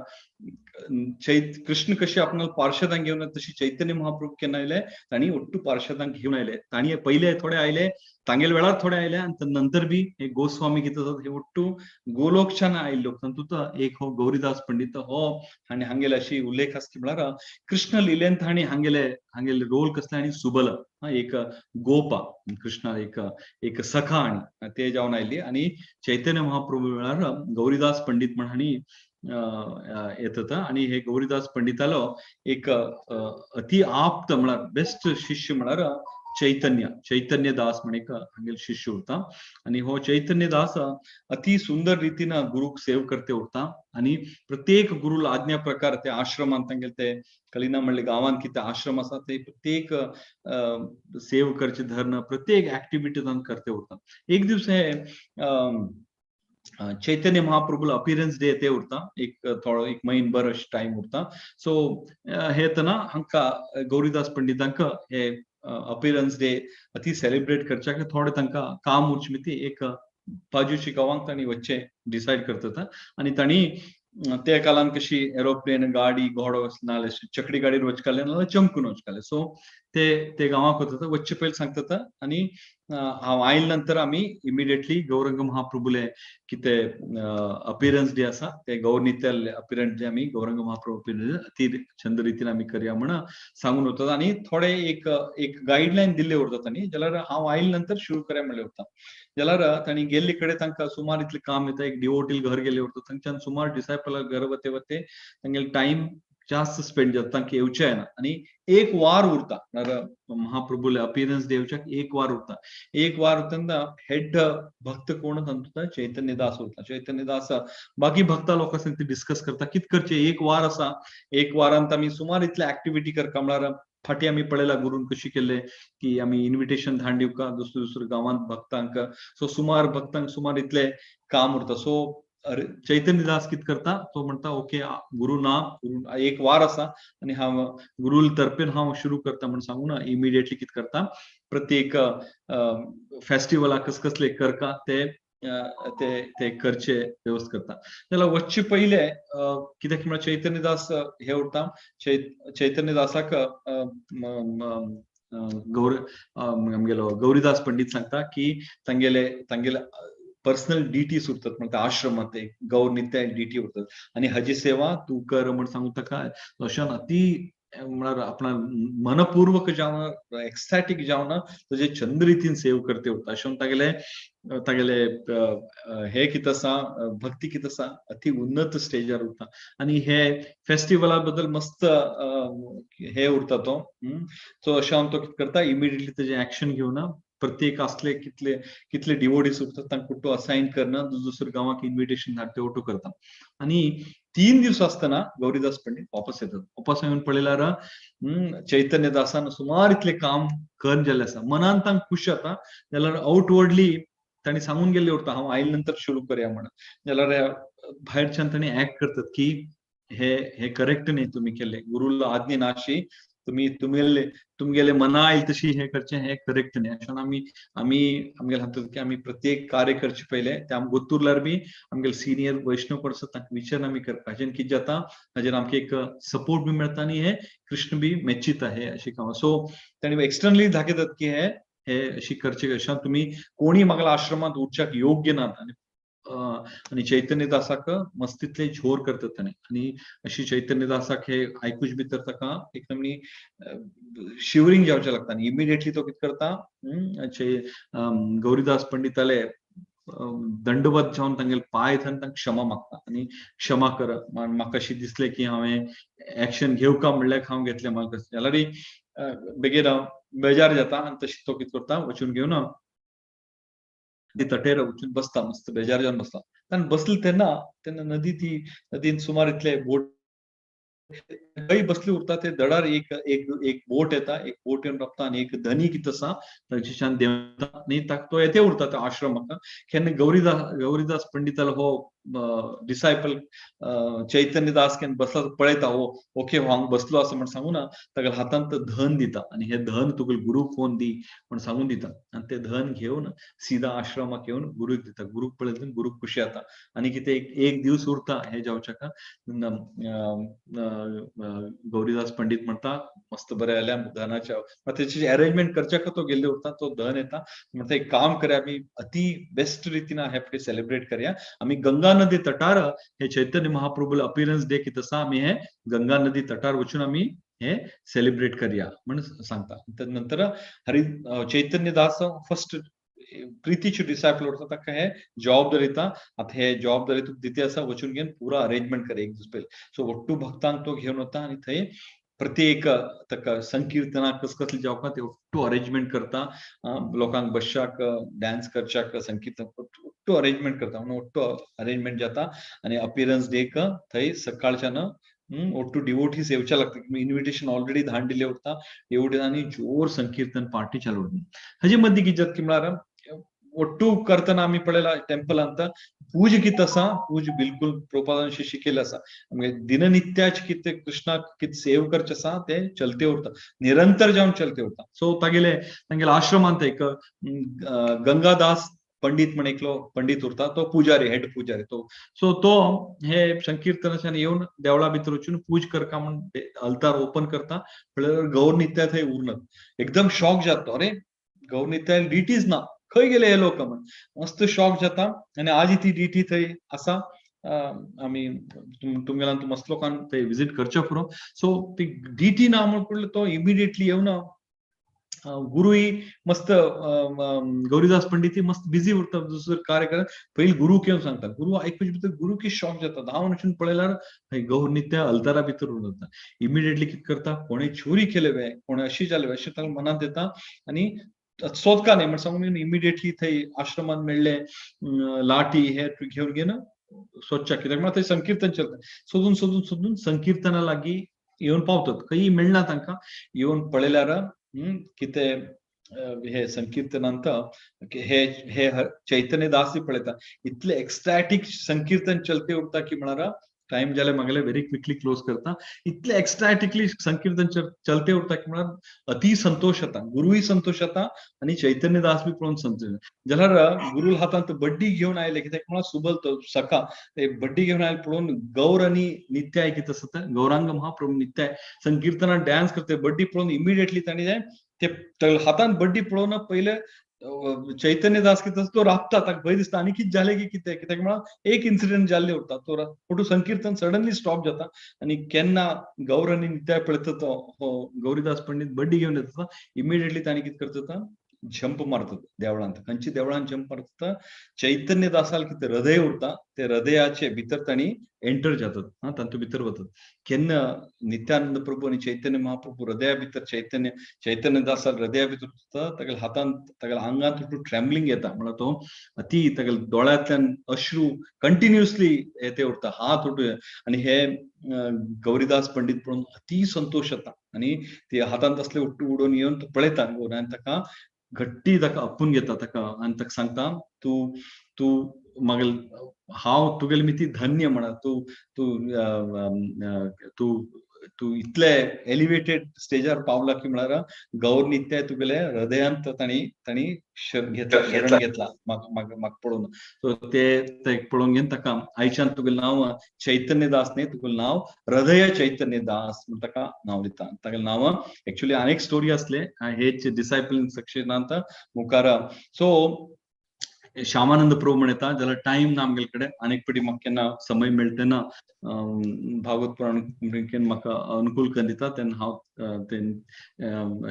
कृष्ण कशी आपणाल पार्षदांक घेवन तशी चैतन्य महाप्रभू केन्ना आयले तांणी ಒಟ್ಟು पार्षदांक घेवन आयले. तांणी पयले थोडे आयले, तांगेले वेळार थोडे आयले आनी नंतर बी हे गोस्वामी कितें आसा हे ಒಟ್ಟು गोलोकच्यान आयिल्लो. तातूंत एक हो गौरीदास पंडित हो आनी हांगेले अशी उल्लेख आसा की म्हळ्यार कृष्ण लिलेंत हांणी हांगेले हांगेले रोल कसले आनी सुबल एक गोपा कृष्णा एक एक सखा आनी ते जावन आयली आनी चैतन्य महाप्रभू वेळार गौरीदास पंडित म्हण हांणी येत आणि हे गौरीदास पंडितालो एक अति आप्त म्हळ्यार बेस्ट शिष्य म्हळ्यार चैतन्य चैतन्य दास म्हण एक हांगेलो शिष्य उरता आणि हो चैतन्य दास अति सुंदर रीतीन गुरुक सेव करते उरता आणि प्रत्येक गुरुला आज्ञा प्रकार ते आश्रमांत तांगेले ते कलिना म्हणले गांवांत कितें आश्रम आसा ते प्रत्येक सेव करचे धरण प्रत्येक ऍक्टिव्हिटी तांकां करते उरता. एक दीस हे चैतन्य महाप्रभूला अपिरन्स डे ते उरता, एक थोडो एक म्हयनभर अशें टायम उरता. सो हे येतना हांकां गौरीदास पंडितांक हे अपिरन्स डे अति सेलिब्रेट करच्याक थोडे तांकां काम उरचे मिती एक बाजूच्या गांवांक तांणी वचचें डिसायड करतात आनी तांणी त्या काळान कशी एरोप्लेन गाडी घोडो नाल्यार चकडी गाडयेर वचकाले नाल्यार चमकून वचकाले. सो ते ते गांवाक वतात, वचचे पयलीं सांगतात आनी हांव आयले नंतर आमी इमिडिएटली गौरंग महाप्रभूले कितें अपिरन्स डे आसा ते गौरनित्य अपिरन्स डे आमी गौरंग महाप्रभू अपिरन्स अति छंद रितीन आमी करया म्हण सांगून वतात आनी थोडे एक एक गायडलायन दिल्ले उरता तांणी, जाल्यार हांव आयले नंतर सुरू करया म्हणलें उरता. जाल्यार तांणी गेल्ले कडेन तांकां सुमार इतलें काम येता, एक डिवोटील घर गेल्ले उरता, थंयच्यान सुमार डिसायपल घर वते वते तांगेले टायम जास्त स्पेंड जाता, तांकां येवचें येना आनी एक वार उरता म्हळ्यार महाप्रभूले अपिरन्स डे येवच्याक एक वार उरता. एक वार उरता हेड भक्त कोण तातूंत चैतन्यदास उरता. चैतन्यदास बाकी भक्ता लोकां संग ते डिस्कस करता कितें करचें, एक वार आसा, एक वारांत आमी सुमार इतले एक्टिविटी करता म्हळ्यार फाटीं आमी पळयला गुरून कशी केल्ले की आमी इन्विटेशन धाडून दिवका दुसऱ्या दुसऱ्या गांवांत भक्तांक, सो सुमार भक्तांक सुमार इतले काम उरता. सो चैतन्यदास कितें करता तो म्हणटा ओके गुरु ना, गुरु एक वार आसा आनी हांव गुरुल तर्फेन हांव सुरू करता म्हण सांगून इमिडिएटली कितें करता प्रत्येक फेस्टिवलाक कस कसले करका ते ते ते करचे व्यवस्था करता. जाल्यार वचचे पयले कित्याक म्हळ्यार चैतन्यदास हे उरता, चैतन्यदासाक गौर आमगेलो गौरीदास पंडित सांगता की तांगेले तांगेले पर्सनल डिटीज उरतात म्हणटा आश्रमांत एक गौर नित्य डिटी उरतात आनी हाजी सेवा तूं कर म्हण सांगून ताका अशें अती म्हळ्यार आपणा मनपूर्वक जावन एक्स्टॅटीक जावन तुजे चंद रितीन सेव करते उरता. अशें म्हणून तागेले तागेले हे कितें आसा भक्ती कितें आसा अति उन्नत स्टेजार उरता आनी हे फेस्टिवला बद्दल मस्त हे उरता तो. सो अशें हांव तो कितें करता इमिडिएटली तेजें एक्शन घेवन प्रत्येक असले कितले कितले डिवोटीज उरतात तांकां कुठं असायन करणं दुसऱ्या गांवाक इन्व्हिटेशन धाडटे ओटो करता. आनी 3 दिवस असताना गौरीदास पंडित वापस येतात. वापस येवन पळयल्यार चैतन्यदासान सुमार इतले काम कर जाल्लें आसा, मनान तांकां खुश जाता. जाल्यार आउटवर्डली तांणी सांगून गेल्ले उरता हांव आयले नंतर सुरू करया म्हण, जाल्यार भायरच्यान तांणी एक्ट करतात की हे हे करेक्ट न्ही तुमी केल्ले, गुरुला आज्ञा नाशी तुम्ही तुमगेले तुमगेले मना आयल तशी हे करचे हे करेक्ट न्ही. अशें आमी आमी आमगेले हातूंत की आमी प्रत्येक कार्य करचे पयले ते आमकां गोत्तुरल्यार बी आमगेले सिनियर वैष्णव कोण आसा तांकां विचार आमी करता, हाजेन कितें जाता हाजेर आमकां एक सपोर्ट बी मेळटा आनी हे कृष्ण बी मेचिता हे अशी कामां. सो तांणी एक्सटर्नली दाखयतात की हे हे अशी करचे अशें तुमी कोणी म्हाका आश्रमांत उरच्याक योग्य नात आनी आनी चैतन्यदासाक मस्तीतले झोर करतात ताणें आनी अशी चैतन्यदासाक हे आयकूच भितर ताका एकदम शिवरींग जावचें लागता आनी इमिडिएटली तो कितें करता गौरीदास पंडिताले दंडवत जावन तांगेले पांय धरून तांकां क्षमा मागता आनी क्षमा कर म्हाका अशें दिसलें की हांवें एक्शन घेवका म्हणल्यार हांव घेतलें म्हाका जाल्यार बेगीन हांव बेजार जाता आनी तशें तो कितें करता वचून घेवन ती तटेर वचून बसता, मस्त बेजार जावन बसता. आनी बसले तेन्ना तेन्ना नदी ती नदीन सुमार इतले बोट खंय बसली उरता ते दडार एक एक एक बोट येता, एक बोट येवन रावता आनी एक धनी कितें आसा तांच्यान देंवता आनी तो येते उरता त्या आश्रमाक. केन्ना गौरीदास पंडितालो हो डिसायपल चैतन्यदास केन्ना बसला पळयता, हो ओके हो हांगा बसलो आसा म्हण सांगू ना, ताका हातांत धन दिता आनी हे धन तुगेले गुरूक फोन दी म्हण सांगून दिता आनी ते धन घेवन सीधा आश्रमाक येवन गुरूक दिता. गुरूक पळयता, गुरूक खुशी जाता आनी कितें एक दीस उरता हे जावच्याक. गौरीदास पंडित म्हणटा मस्त बरें जाल्यार धनाच्या तेचे अरेंजमेंट करच्याक तो गेल्ले उरता, तो धन येता म्हणटा एक काम करया, आमी अति बेस्ट रितीन हे फावटी सेलिब्रेट करया, आमी गंगा नदी तटार हे चैतन्य महाप्रभूला अपियरन्स डे कितें आसा आमी हे गंगा नदी तटार वचून आमी हे सेलिब्रेट करया म्हण सांगता. नंतर हरी चैतन्यदास फर्स्ट प्रितीचे डिसायपल उरता, ताका हे जबाबदारी दिता, आतां हे जबाबदारी तुका दिती आसा, वचून घेवन पुरा अरेंजमेंट कर एक दीस पयलीं. सो ಒಟ್ಟು भक्तांक तो घेवन वता आनी थंय प्रत्येक ताका संकीर्तनाक कस कसले जावपा ते ಒಟ್ಟು अरेंजमेंट करता, लोकांक बसच्याक डान्स करच्याक संकीर्तन ಒಟ್ಟು अरेंजमेंट करता म्हणून ಒಟ್ಟು अरेंजमेंट जाता आनी अपियरन्स डेक थंय सकाळच्यान ಒಟ್ಟು डिवोटीस येवच्या लागता, इन्व्हिटेशन ऑलरेडी धाड दिले उरता डिवोटीज आनी जोर संकीर्तन पार्टी चालू उरता. हाजे मदीं कितें जाता की म्हळ्यार ಒಟ್ಟು करतना आमी पळयला टेम्पलांत पूज कितें आसा, पूज बिलकुल प्रभुपादांशी शिकयलें आसा, दिननित्याचे कितें कृष्णाक कितें सेव करचें आसा ते चलते उरता, निरंतर जावन चलते उरता. सो तागेले तांगेले आश्रमांत एक गंगादास पंडित म्हण एकलो पंडित उरता, तो पुजारी, हेड पुजारी तो. सो तो हे संकीर्तनाच्यान येवन देवळा भितर वचून पूज करका म्हण अल्तार ओपन करता, म्हळ्यार गौर नित्या थंय उरना. एकदम शॉक जाता, अरे गौर नित्या डिटीज ना, खंय गेले हे लोक म्हण मस्त शॉक जाता. आनी आज ती डिटी थंय आसा, आमी तुमगेल्यान मस्त लोकांक थंय विजीट करचें पुरो. सो ती डिटी ना म्हण पडलो तो इमिडिएटली येवन गुरुय मस्त गौरीदास पंडित मस्त बिझी उरता दुसरो कार्य करत, पयलीं गुरूक येवन सांगता, गुरू आयकुचे भितर गुरू की शॉक जाता, धांवन वचून पळयल्यार थंय गौर नित्या अल्तारा भितर उरता. इमिडिएटली कितें करता, कोणे चोरी केले वे, कोणे अशी जाले वे अशें ताका मनांत येता आनी सोदका न्ही म्हण सांगून इमिडिएटली थंय आश्रमांत मेळ्ळे लाठी हे घेवन घेवन सोदच्या, कित्याक म्हळ्यार थंय संकीर्तन चलता, सोदून सोदून सोदून संकीर्तना लागीं येवन पावतात, खंय मेळना तांकां. येवन पळयल्यार कितें हे संकीर्तनांत हे हे चैतन्य दास पळयता, इतले एक्स्टॅटीक संकीर्तन चलते उरता की म्हळ्यार टाइम जाले मागले व्हेरी क्विकली क्लोज करता, इतले एक्स्टॅटिकली संकीर्तन चलते उरता की म्हळ्यार अति संतोष जाता, गुरूय संतोष जाता आनी चैतन्य दास बी पळोवन संतोष. जाल्यार गुरूल हातांत बड्डी घेवन आयले, कित्याक म्हळ्यार सुबल तो सखा ते बड्डी घेवन आयले पळोवन गौर आनी नित्याय कितें आसा ते गौरांग महाप्रभू नित्याय संकीर्तनात डान्स करते, बड्डी पळोवन इमिडिएटली तांणी ते हातांत बड्डी पळोवन पयले चैतन्य दास कितें आसा तो राबता, ताका भंय दिसता आनी कितें जालें की कितें, कित्याक म्हळ्यार एक इन्सिडंट जाल्ले उरता, तो फोटो संकीर्तन सडनली स्टॉप जाता आनी केन्ना गौर आनी नित्याय पळयता तो हो गौरीदास पंडित बड्डी घेवन येता, इमिडिएटली तांणी कितें करता जंप मारतात देवळांत, खंयच्या देवळांत जंप मारता, चैतन्य दासाल कितें हृदय उरता ते हृदयाचे भितर तांणी एंटर जातात, हा तातूंत भितर वतात. केन्ना नित्यानंद प्रभू आनी चैतन्य महाप्रभू हृदया भितर चैतन्य चैतन्य दासाल हृदया भितर वता, तागेल्या हातांत तागेल्या आंगांत ट्रेम्बलिंग येता, म्हळ्यार तो अति तागेल्या दोळ्यांतल्यान अश्रू कंटिन्युअसली येते उरता, हात उठू आनी हे गौरीदास पंडित पळोवन अति संतोश जाता आनी ते हातांत असले उट्टू उडोवन येवन तो पळयता गौर आनी ताका घट्टी ताका अपून घेता ताका आनी ताका सांगता तूं तूं मागीर हांव तुगेले मिती धन्य म्हणा, तूं तूं तूं तूं इतले एलिवेटेड स्टेजार पावला की म्हळ्यार गौर नित्याय तुगेले हृदयांत तांणी तांणी घेतला, शरण घेतला म्हाका पळोवन. सो ते पळोवन घेवन ताका आयच्यान तुगेलें नांव चैतन्य दास न्ही, तुगेलें नांव हृदय चैतन्य दास म्हण ताका नांव दिता. तागेलें नांव एक्चुअली अनेक स्टोरी आसले हेच डिसायपल सक्सेनांत मुखार. सो श्यामानंद प्रभू म्हण येता, जाल्यार टायम ना आमगेले कडेन, आनीक पटी म्हाका केन्ना समय मेळटा तेन्ना भागवत पुराण म्हाका अनुकूल करून दिता तेन्ना हांव ते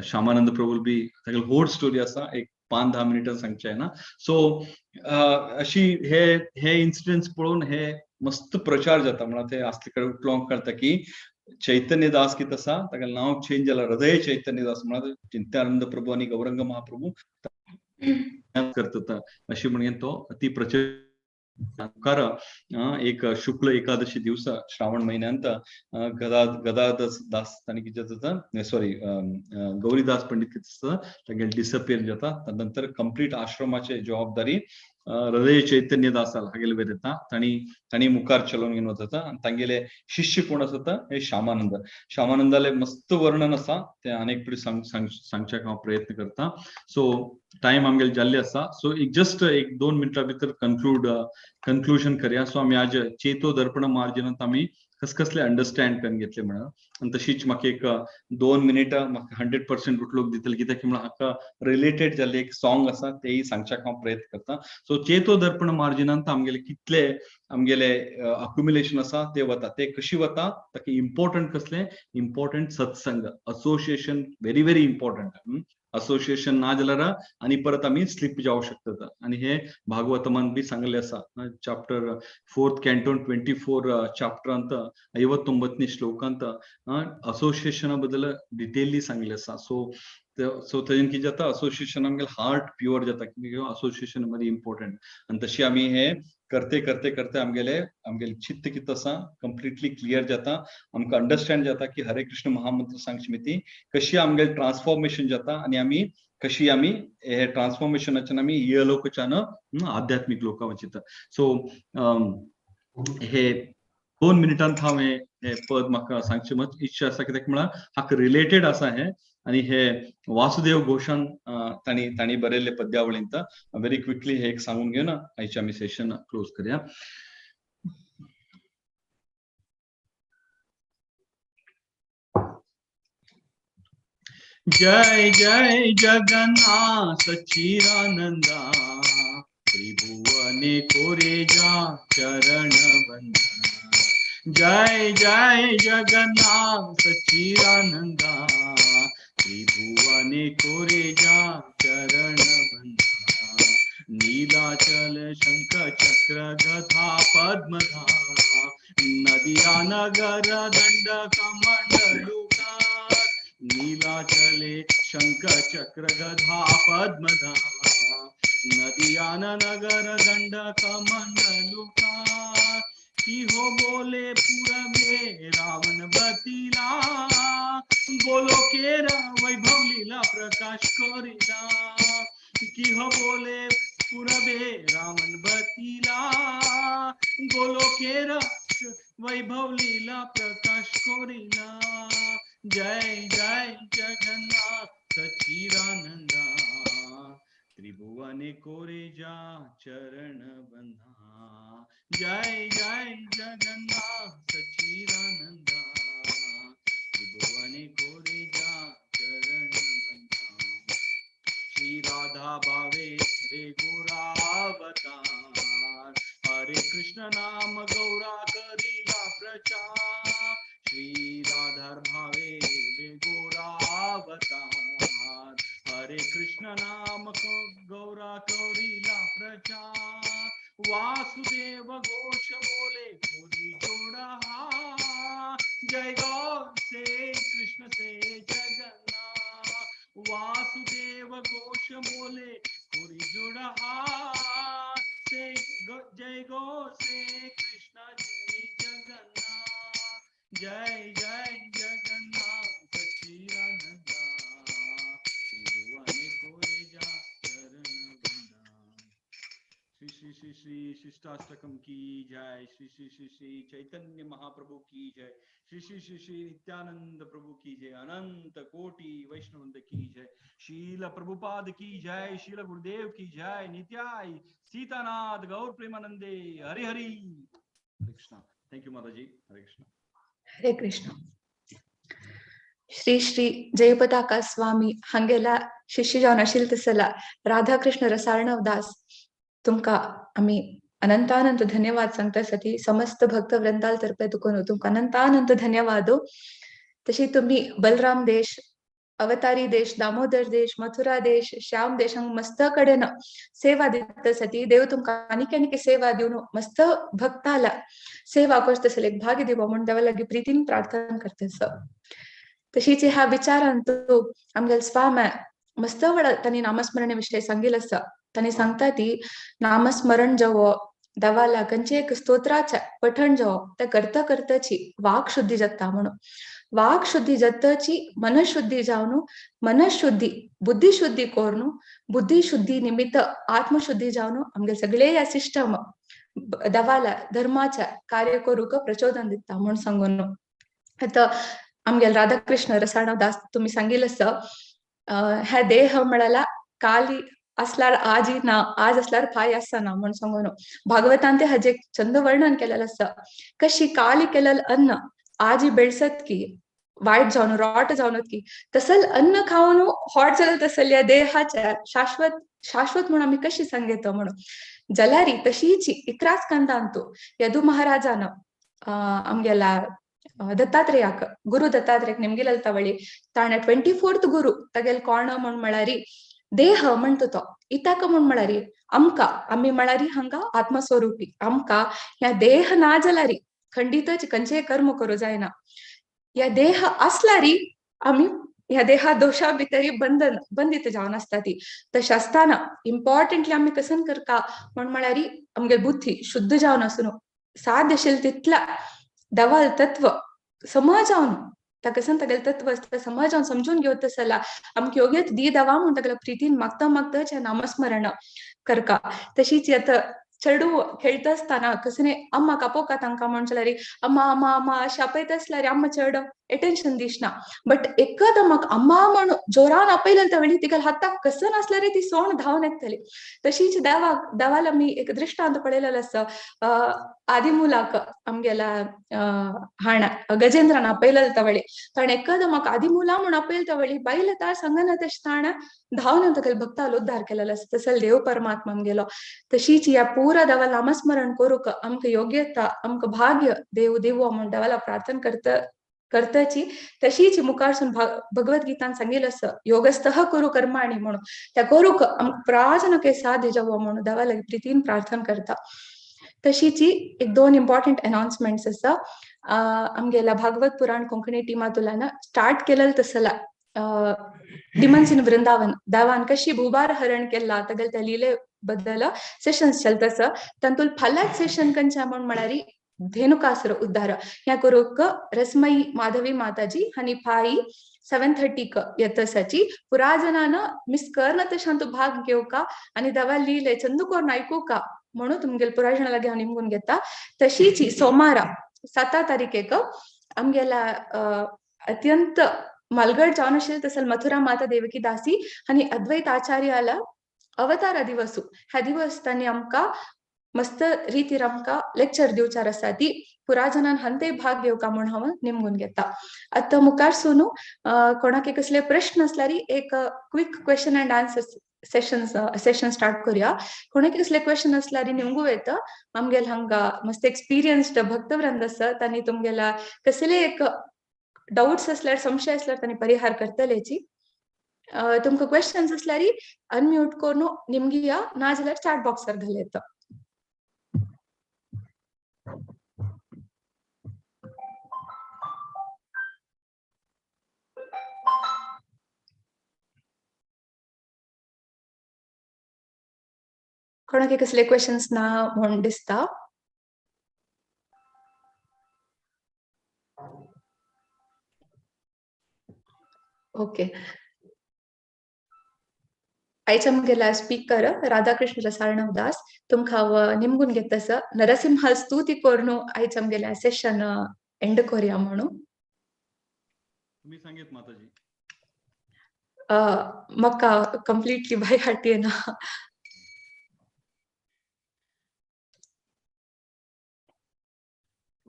श्यामानंद प्रभू बी तागेली होड स्टोरी आसा, एक 5-10 मिनटां सांगचें जायना. सो अशी हे हे इन्सिडंट्स पळोवन हे मस्त प्रचार जाता, म्हळ्यार ते आसले कडेन उठलोंक कळटा की चैतन्य दास कितें आसा तागेलें नांव चेंज जाला हृदय चैतन्य दास, म्हळ्यार नित्यानंद प्रभू आनी गौरंग महाप्रभू करता अशी म्हणून तो अति प्रचलित मुखार एक शुक्ल एकादशी दिवसा श्रावण महिन्यांत गदाधर दास ताणी कितें जाता, सॉरी गौरीदास पंडित कितें जाता तांगेले डिसअपियर जाता. नंतर कंप्लीट आश्रमाचे जबाबदारी हृदय चैतन्य दासाल हागेले वयर येता. ताणी ताणी मुखार चलोवन घेवन वता. आनी तांगेले शिष्य कोण आसता हे श्यामानंद. श्यामानंदाले मस्त वर्णन आसा, ते अनेक पिढी सांगच्याक हांव प्रयत्न करता. सो टायम आमगेले जाल्ले आसा. सो एक जस्ट एक 2 मिनटां भितर कन्क्लुजन करया. सो आमी आज चेतो दर्पण मार्जनांत आमी कसले अंडरस्टँड करून घेतले म्हणून. आनी तशीच म्हाका एक 2 मिनटां म्हाका 100% उठलोक दितले, कित्याक म्हणल्यार हाका रिलेटेड जाल्ले एक सॉंग आसा तेय सांगच्याक हांव प्रयत्न करता. सो चेतो दर्पण मार्जिनांत आमगेले कितले आमगेले अक्युमुलेशन आसा ते वता, ते कशी वता, ताका इम्पॉर्टंट कसले इम्पॉर्टंट सत्संग association very very important. Association ना जाल्यार आनी परत आमी स्लिप जावं शकतात. आनी हे भागवतमान बी सांगले आसा चाप्टर 4th कॅन्टोन 24 चाप्टरांत 59 श्लोकांत असोसिएशना बद्दल डिटेलली सांगले आसा. सो सो तेजेन कितें जाता, असोसिएशन आमगेले हार्ट प्युअर जाता, असोसिएशन मदीं इम्पॉर्टंट. आनी तशी आमी हे करते करते करते आमगेले आमगेले चित्त कितें आसा कंप्लिटली क्लियर जाता. आमकां अंडरस्टँड जाता की हरे कृष्ण महामंत्र सांगची मिती कशी आमगेले ट्रान्सफॉर्मेशन जाता आनी आमी कशी आमी हे ट्रान्सफॉर्मेशनाच्यान आमी इहलोकच्यान आध्यात्मीक लोका वचिता. सो हे 2 मिनटांत हांव हे पद म्हाका सांगचें मत इच्छा आसा, कित्याक म्हळ्यार हाका रिलेटेड आसा हें. आनी हे वासुदेव घोषान तांणी तांणी बरयल्ले पद्यावळींत व्हेरी क्विकली हे एक सांगून घेवन आयचे आमी सेशन क्लोज करया. जय जय जगन्नाथ सच्चिदानंदा त्रिभुवने कोरे जा चरण बंदा. जय जय जगन्नाथ सच्चिदानंदा त्रिभुवने कोरे जा चरण बंदा. नीलाचल शंख चक्र गधा पद्मधा नदिया नगर दंड कमंडलुका. नीलाचले शंख चक्र गधा पद्मधा नदिया नगर दंड कमंडलुका. की हो बोले पुरबे रावण बतीला बोलो केरा वैभव लीला प्रकाश करिला. की हो बोले पुरबे रावण बतीला बोलो केरा वैभव लीला प्रकाश करिला. जय जय जगन्नाथ सच्चिदानंदा त्रिभुवने कोरे जा चरण बंधा. जय जय जगन्नाथ सच्चिदानंदा त्रिभुवने कोरे जा चरण बंधा. श्री राधा भावे रे गौरावतार हरे कृष्ण नाम गौरा करीला प्रचार. श्री राधार भावे रे गौरावतार हरे कृष्ण नाम गौरा करीला प्रचार. वासुदेव घोष बोले कोरी जोड़ा जय गौर से कृष्ण से जगन्नाथ. वासुदेव घोष बोले कोरी जोड़ा से जय गौर से कृष्ण जय जगन्नाथ. जय जय जगन्नाथ सच्चिदानंदा त्रिभुवने कोरे जा चरण बंदा. श्री श्री श्री श्री शिष्टाष्टकम की जय. श्री श्री श्री श्री चैतन्य महाप्रभु की जय. श्री श्री श्री श्री नित्यानंद प्रभु की जय. अनंत कोटि वैष्णवंद की जय. शील प्रभुपाद की जय. शील गुरुदेव की जय. नित्याय सीतानाथ गौर प्रेमानंदे हरि हरि. हरे कृष्णा. Thank you माताजी. हरे कृष्णा. हरे कृष्ण. श्री श्री जयपताका स्वामी हांगेला शिष्य जावन आशिल्ले तसला राधाकृष्ण रसार्णव दास तुमकां आमी अनंतानंत धन्यवाद सांगता सती. समस्त भक्त वृंदाल तर्फे तुकून तुमकां अनंतानंत धन्यवाद. तशी तुम्ही बलराम देश, अवतारी देश, दामोदर देश, मथुरा देश, श्याम देश हांगा मस्त कडेन सेवा दिता सती. देव तुमकां आनीक आनीक सेवा दिवन मस्त भक्ताला सेवा करता तसले एक भाग्य दिवो म्हूण देवा लागीं प्रितीन प्रार्थना करता सर. तशीच ह्या विचारान तूं आमगेले स्वामी मस्त वेळा तांणी नामस्मरणे विशय सांगिल्लें आसा. तांणी सांगता ती नामस्मरण जावो, देवाला खंयचे एक स्तोत्राचे पठण जावप ते करता करताची वाक शुद्धी जाता म्हणून वाक शुद्धी जाताची मनशुद्धी जावन मनशुद्धी बुद्धी शुद्धी करून बुद्धी शुद्धी निमित्त आत्मशुद्धी जावन आमगे सगळे ह्या सिस्टम देवाला धर्माच्या कार्य करूक प्रचोदन दिता म्हणून सांगून. आतां आमगेले राधाकृष्ण रसाणव दास तुमी सांगिल्लें आसा ह्या देह म्हळ्यार काली असल्यार आजी ना, आज असल्यार पाय आसना म्हणून सांगून. भागवतान ते हाजे चंद वर्णन केलेलं आसा कशी काली केलेलं अन्न आजी बेळसत की वायट जावन रॉट जावन की तसल अन्न खावन हॉट जालें तसल ह्या देहाच्या शाश्वत शाश्वत म्हणून आमी कशी सांगेत म्हणून. जलारी तशीच इकराच कंदांतू यदु महाराजान आमगेला दत्तात्रेयाक गुरु दत्तात्रेयाक निमगिलल तवळी ताणें 24th गुरु तगेल कोण म्हण म्हळ्यारी देह म्हणटा तो इताक म्हण म्हळ्यारी आमकां आमी म्हळ्यारी हांगा आत्मस्वरूपी आमकां ह्या देह ना जाल्यारी खंडीतच खंयचेय कर्म करूं जायना. ह्या देह आसल्यारी आमी ह्या देहा दोशा भितरी बंधन बंदीत जावन आसता ती. तशें आसतना इम्पॉर्टंटली आमी कसन करता म्हण म्हळ्यारी आमगे बुद्धी शुद्ध जावन आसून साध्य आशिल्लें तितल्या देवाल तत्व समज जावन ताका कसन तागेलें तत्व आसता समज जावन समजून घेवता जाल्यार आमकां योग्यत दी देवा म्हूण तागेल्या प्रितीन मागता मागताच हें नामस्मरण करका. तशीच आतां चेडूं खेळटा आसतना कसने अम्मा कापोका तांकां म्हण जाल्यार अम्मा अम्मा अम्मा अशें आपयता आसल्यार अम्मा चेडो एटेन्शन दिसना बट एकद म्हाका अम्मा म्हण जोरान आपयलें तवळी तिका हाताक कसन आसल्यार ती सोण धांवन येतली. तशीच देवाक देवाला आमी एक दृश्टांत पळयलेलो आसा आदिमुलाक आमगेल्या हाणा गजेंद्रान आपयलें तवळी ताणें एकद म्हाका आदिमुला म्हूण आपयलें तवळी बायल तार सांगना तशें ताणें धांवन तागेल्या भक्तालो उद्धार केलेलो आसा. तसो देव परमात्मा आमगेलो. तशीच ह्या पुरा देवा नामस्मरण करूंक आमकां योग्यता आमकां भाग्य देव देव म्हूण देवाला प्रार्थना करता करताची. तशीच मुखारसून भगवद गीतान सांगिल्लें आसा योगस्थः कुरु कर्माणि म्हणून त्या करूंक आमकां प्राजन साध्य जावो म्हणून देवा प्रितीन प्रार्थना करता. तशीच एक दोन इम्पॉर्टंट अनाउन्समेंट्स आसा. आमगेल्या भागवत पुराण कोंकणी टिमा तुलान स्टार्ट केलेलं तसला डिमन्स इन वृंदावन देवान कशी भूभार हरण केला तागेले त्या लिले बद्दल सेशन्स चलता आसा. तातूंत फाल्यांच सेशन खंयचें म्हूण म्हळ्यार धेनुकासुर उद्धार ह्या करूंक रसमयी माधवी माताजी आनी फाई 7:30 येता आसाची. पुरा जणान मिस करना तशें हातूंत भाग घेवका आनी देवा लिले चंद करून आयकुका म्हणून तुमगेले पुराय जाणां लागीं हांव निमगून घेता. तशीच सोमारा 7 तारखेक आमगेल्या अत्यंत मलगड जावन आशिल्लें तसो मथुरा माता देवकी दासी आनी अद्वैत आचार्याला अवतारा दिवसू ह्या दिवस तांणी आमकां मस्त रितीर आमकां लेक्चर दिवचार आसा ती पुरा जणान हंते भाग घेवका म्हूण हांव निमगून घेता. आतां मुखारसून कोणाक कसले प्रश्न आसल्यार एक quick question and answer session start करूया. कोणाक कसले क्वेश्चन आसल्यार निमगू येता. आमगेले हांगा मस्त एक्सपिरियन्स्ड भक्तवृंद आसा तांणी तुमगेला कसले एक डाउट्स आसल्यार संशय आसल्यार तांणी परिहार करतलेची. तुमकां क्वेश्चन्स आसल्यार अनम्यूट करून निमगिया ना जाल्यार चॅट बॉक्सार घाल येता. कोणाक कसले क्वेश्चन्स ना म्हूण दिसता. ओके आयज आमगेला स्पीकर राधाकृष्ण रसाळणव दास तुमकां हांव निमगून घेता आसा. नरसिंहा स्तुती करून आयज आमगेलें सेशन एंड करूया म्हणून. तुम्ही सांगेत माताजी. म्हाका कंप्लिटली बाय हार्ट येना.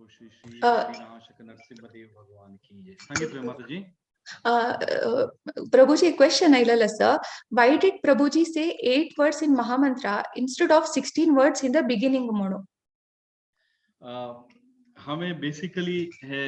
श्री श्री नरसिंहदेव भगवान की जय. सांगितलं माताजी. Prabhuji, एक क्वेश्चन आयलेलो आसा. Why did Prabhuji say 8 words in Mahamantra instead of 16 words in the beginning म्हणून? हांवें बेसिकली हे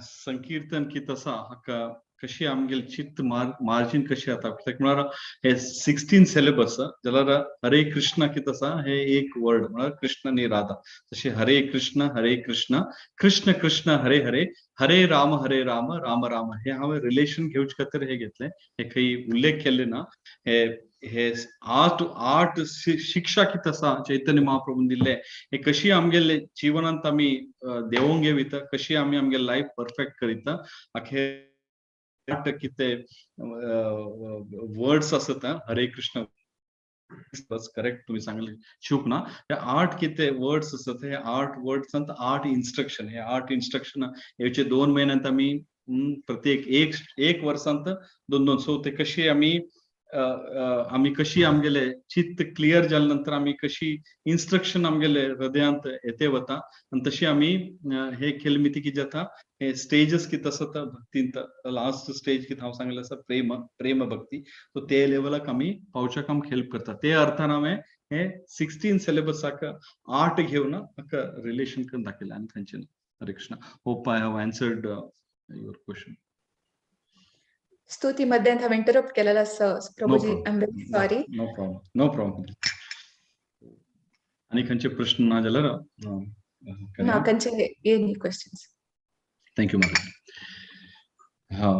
संकीर्तन कित आसा हाका कशी आमगेले चित्त मार्जिन कशी जाता कित्याक म्हळ्यार हे 16 सिलेबस जाल्यार हरे कृष्ण कित आसा हे एक वर्ड म्हळ्यार कृष्ण आनी राधा. तशें हरे कृष्ण हरे कृष्ण कृष्ण कृष्ण हरे हरे हरे राम हरे राम राम राम हे हांवें रिलेशन घेवचे खातीर हे घेतलें. हे खंय उल्लेख केल्ले ना. हे हे आठ आठ शिक्षा कित आसा चैतन्य महाप्रभून दिल्ले, हे कशी आमगेले जिवनांत आमी देवोंक घेविता, कशी आमी आमगे लायफ परफेक्ट करिता. आखे आठ कितें वर्ड्स आसत, हरे कृष्ण बस करेक्ट तुम्ही सांगले चूक ना. हे आठ कितें वर्ड्स आसत, हे 8 वर्ड्सांत 8 इन्स्ट्रक्शन, हे 8 इन्स्ट्रक्शन येवचे 2 म्हयन्यांत आमी प्रत्येक एक एक वर्सांत 2-2. सो ते कशी आमी आमी कशी आमगेले चित्त क्लियर जाले नंतर आमी कशी इन्स्ट्रक्शन आमगेले हृदयांत येते वता आनी तशी आमी हे खेलमिती कितें जाता, हे स्टेजस कितें आसता भक्तींत, लास्ट स्टेज कितें हांव सांगलें आसा प्रेम, प्रेम भक्ती. सो ते लेवलाक आमी पावच्याक आमकां हेल्प करता. ते अर्थान हांवें हे 16 सिलेबसाक 8 घेवन म्हाका रिलेशन करून दाखयलें आनी खंयचें ना. Hare Krishna. Hope I have answered your question. स्तुती मध्यांत हांवें इंटरप्ट केलेलो आसा Prabhuji, I am very sorry. No problem, no problem. आनी खंयचे प्रश्न ना जाल्यार ना खंयचे any questions. Thank you माता. हा,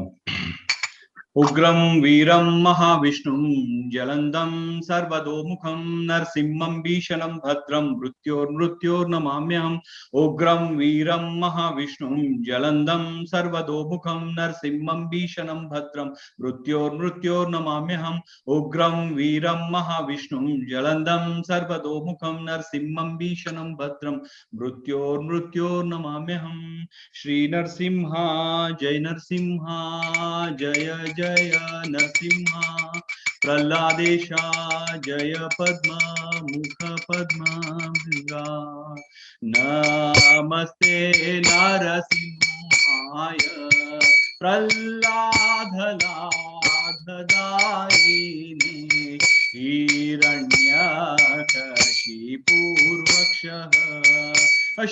उग्रं वीरं महाविष्णुं जलन्दं सर्वतोमुखं नरसिंहं भीषणं भद्रं मृत्योर्मृत्योर्नमाम्यहम्. उग्रं वीरं महाविष्णुं जलन्दं सर्वतोमुखं नरसिंहं भीषणं भद्रं मृत्योर्मृत्योर्नमाम्यहम्. उग्रं वीरं महाविष्णुं जलन्दं सर्वतोमुखं नरसिंहं भीषणं भद्रं मृत्योर्मृत्योर्नमाम्यहम्. श्री नरसिंहा जय नरसिंहा जय जय नरसिंहा प्रल्हादेशा जय पद्म मुख पद्म भृंगा. नमस्ते नरसिंहाय प्रल्हादलाददायिने हिरण्यकशिपुर्वक्षः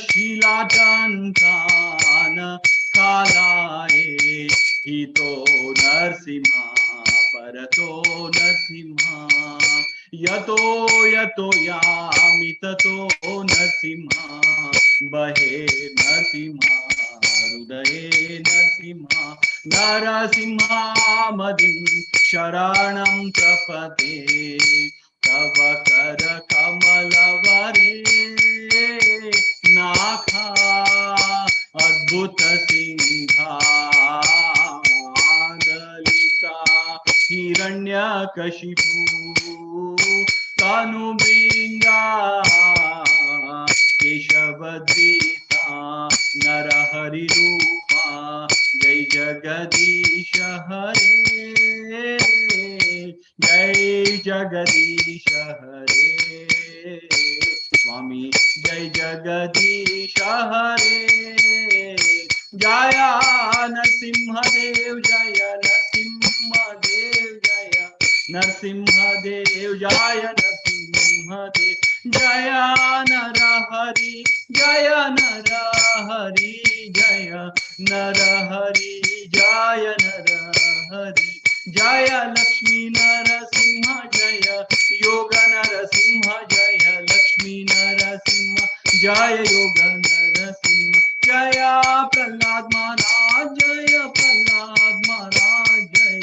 शिलाटंकान कालाये हितो नरसिंहा परतो नरसिंहा यतो यतो यामि ततो नरसिंहा बहे नरसिंहा हृदये नरसिंहा नरसिंहा मदिं शरणं प्रपदे तव कर कमलवरे नाथा अद्भुत सिंहा ललिता हिरण्यकशिपु तनुभृंगा केशवद्रीता नरहरि रूपा जय जगदीश हरे जय जगदीश हरे स्वामी जय जगदीश हरे जय नरसिंहदेव जय नरसिंहदेव जय नरसिंहदेव जय नरसिंहदेव जय नरहरि जय नरहरि जय नरहरि जय नरहरि जय लक्ष्मी नरसिंह जय योग नरसिंह जय लक्ष्मी नरसिंह जय योग नरसिंह जय प्रहलाद महाराज जय प्रहलाद महाराज जय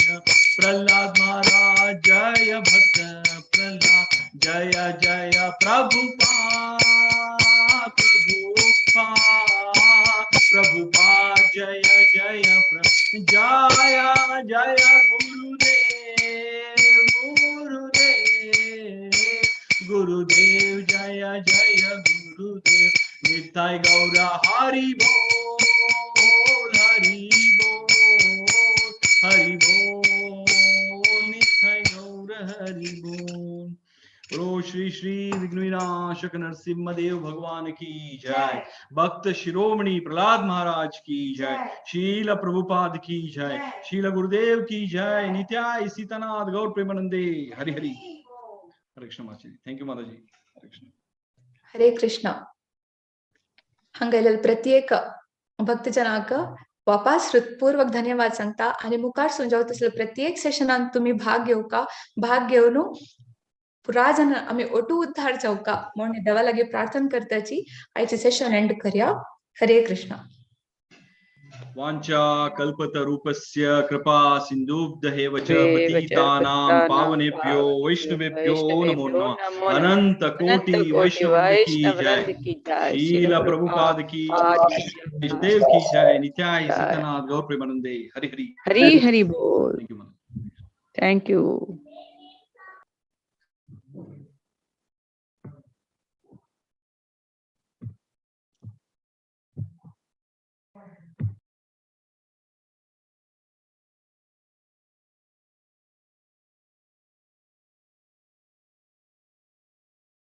प्रहलाद महाराज जय भक्त प्रहलाद जय जय प्रभुपाद प्रभुपाद प्रभुपाद जय जय जय जय गुरुदेव गुरुदेव गुरुदेव जय जय गुरुदेव निताई गौर हरि बोल हरि बोल हरि बोल निताई गौर हरि बोल। बोलो श्री श्री विघ्न विनाशक नरसिंह देव भगवान की जय, भक्त शिरोमणि प्रहलाद महाराज की जय, शील प्रभुपाद की जय, शील गुरुदेव की जय, नित्याय सीतानाथ गौर प्रेमानंदे हरि हरि। हरे कृष्ण माताजी, thank you माताजी। हरे कृष्ण। हरे कृष्ण। हांगा प्रत्येक भक्तजनाक वापास हृत्पूर्वक धन्यवाद सांगता आणि मुखार सुंजाव तसले प्रत्येक सेशनान तुम्ही भाग घेवका, भाग घेवन पुरा जण आमी ओटू उद्धार जावका म्हणून देवा लागी प्रार्थना करताची आयचे सेशन एंड करया। हरे कृष्ण। वाञ्छा कल्पतरूपस्य कृपा सिन्धुभ्यः च एव च पतितानां पतितानां पावनेभ्यो वैष्णवेभ्यो नमो वैष्णवेभ्यो नमः। नमो नमः। अनंत कोटि अनंत कोटि वैष्णव की वैष्णव जय, वृंद की जय, शील श्रील प्रभुपाद की प्रभुपाद की जय। देव की जय, नित्याय जय। सत्यनाथ गौर प्रेमानंदे हरि हरि। हरि हरि बोल। Thank you. Thank you.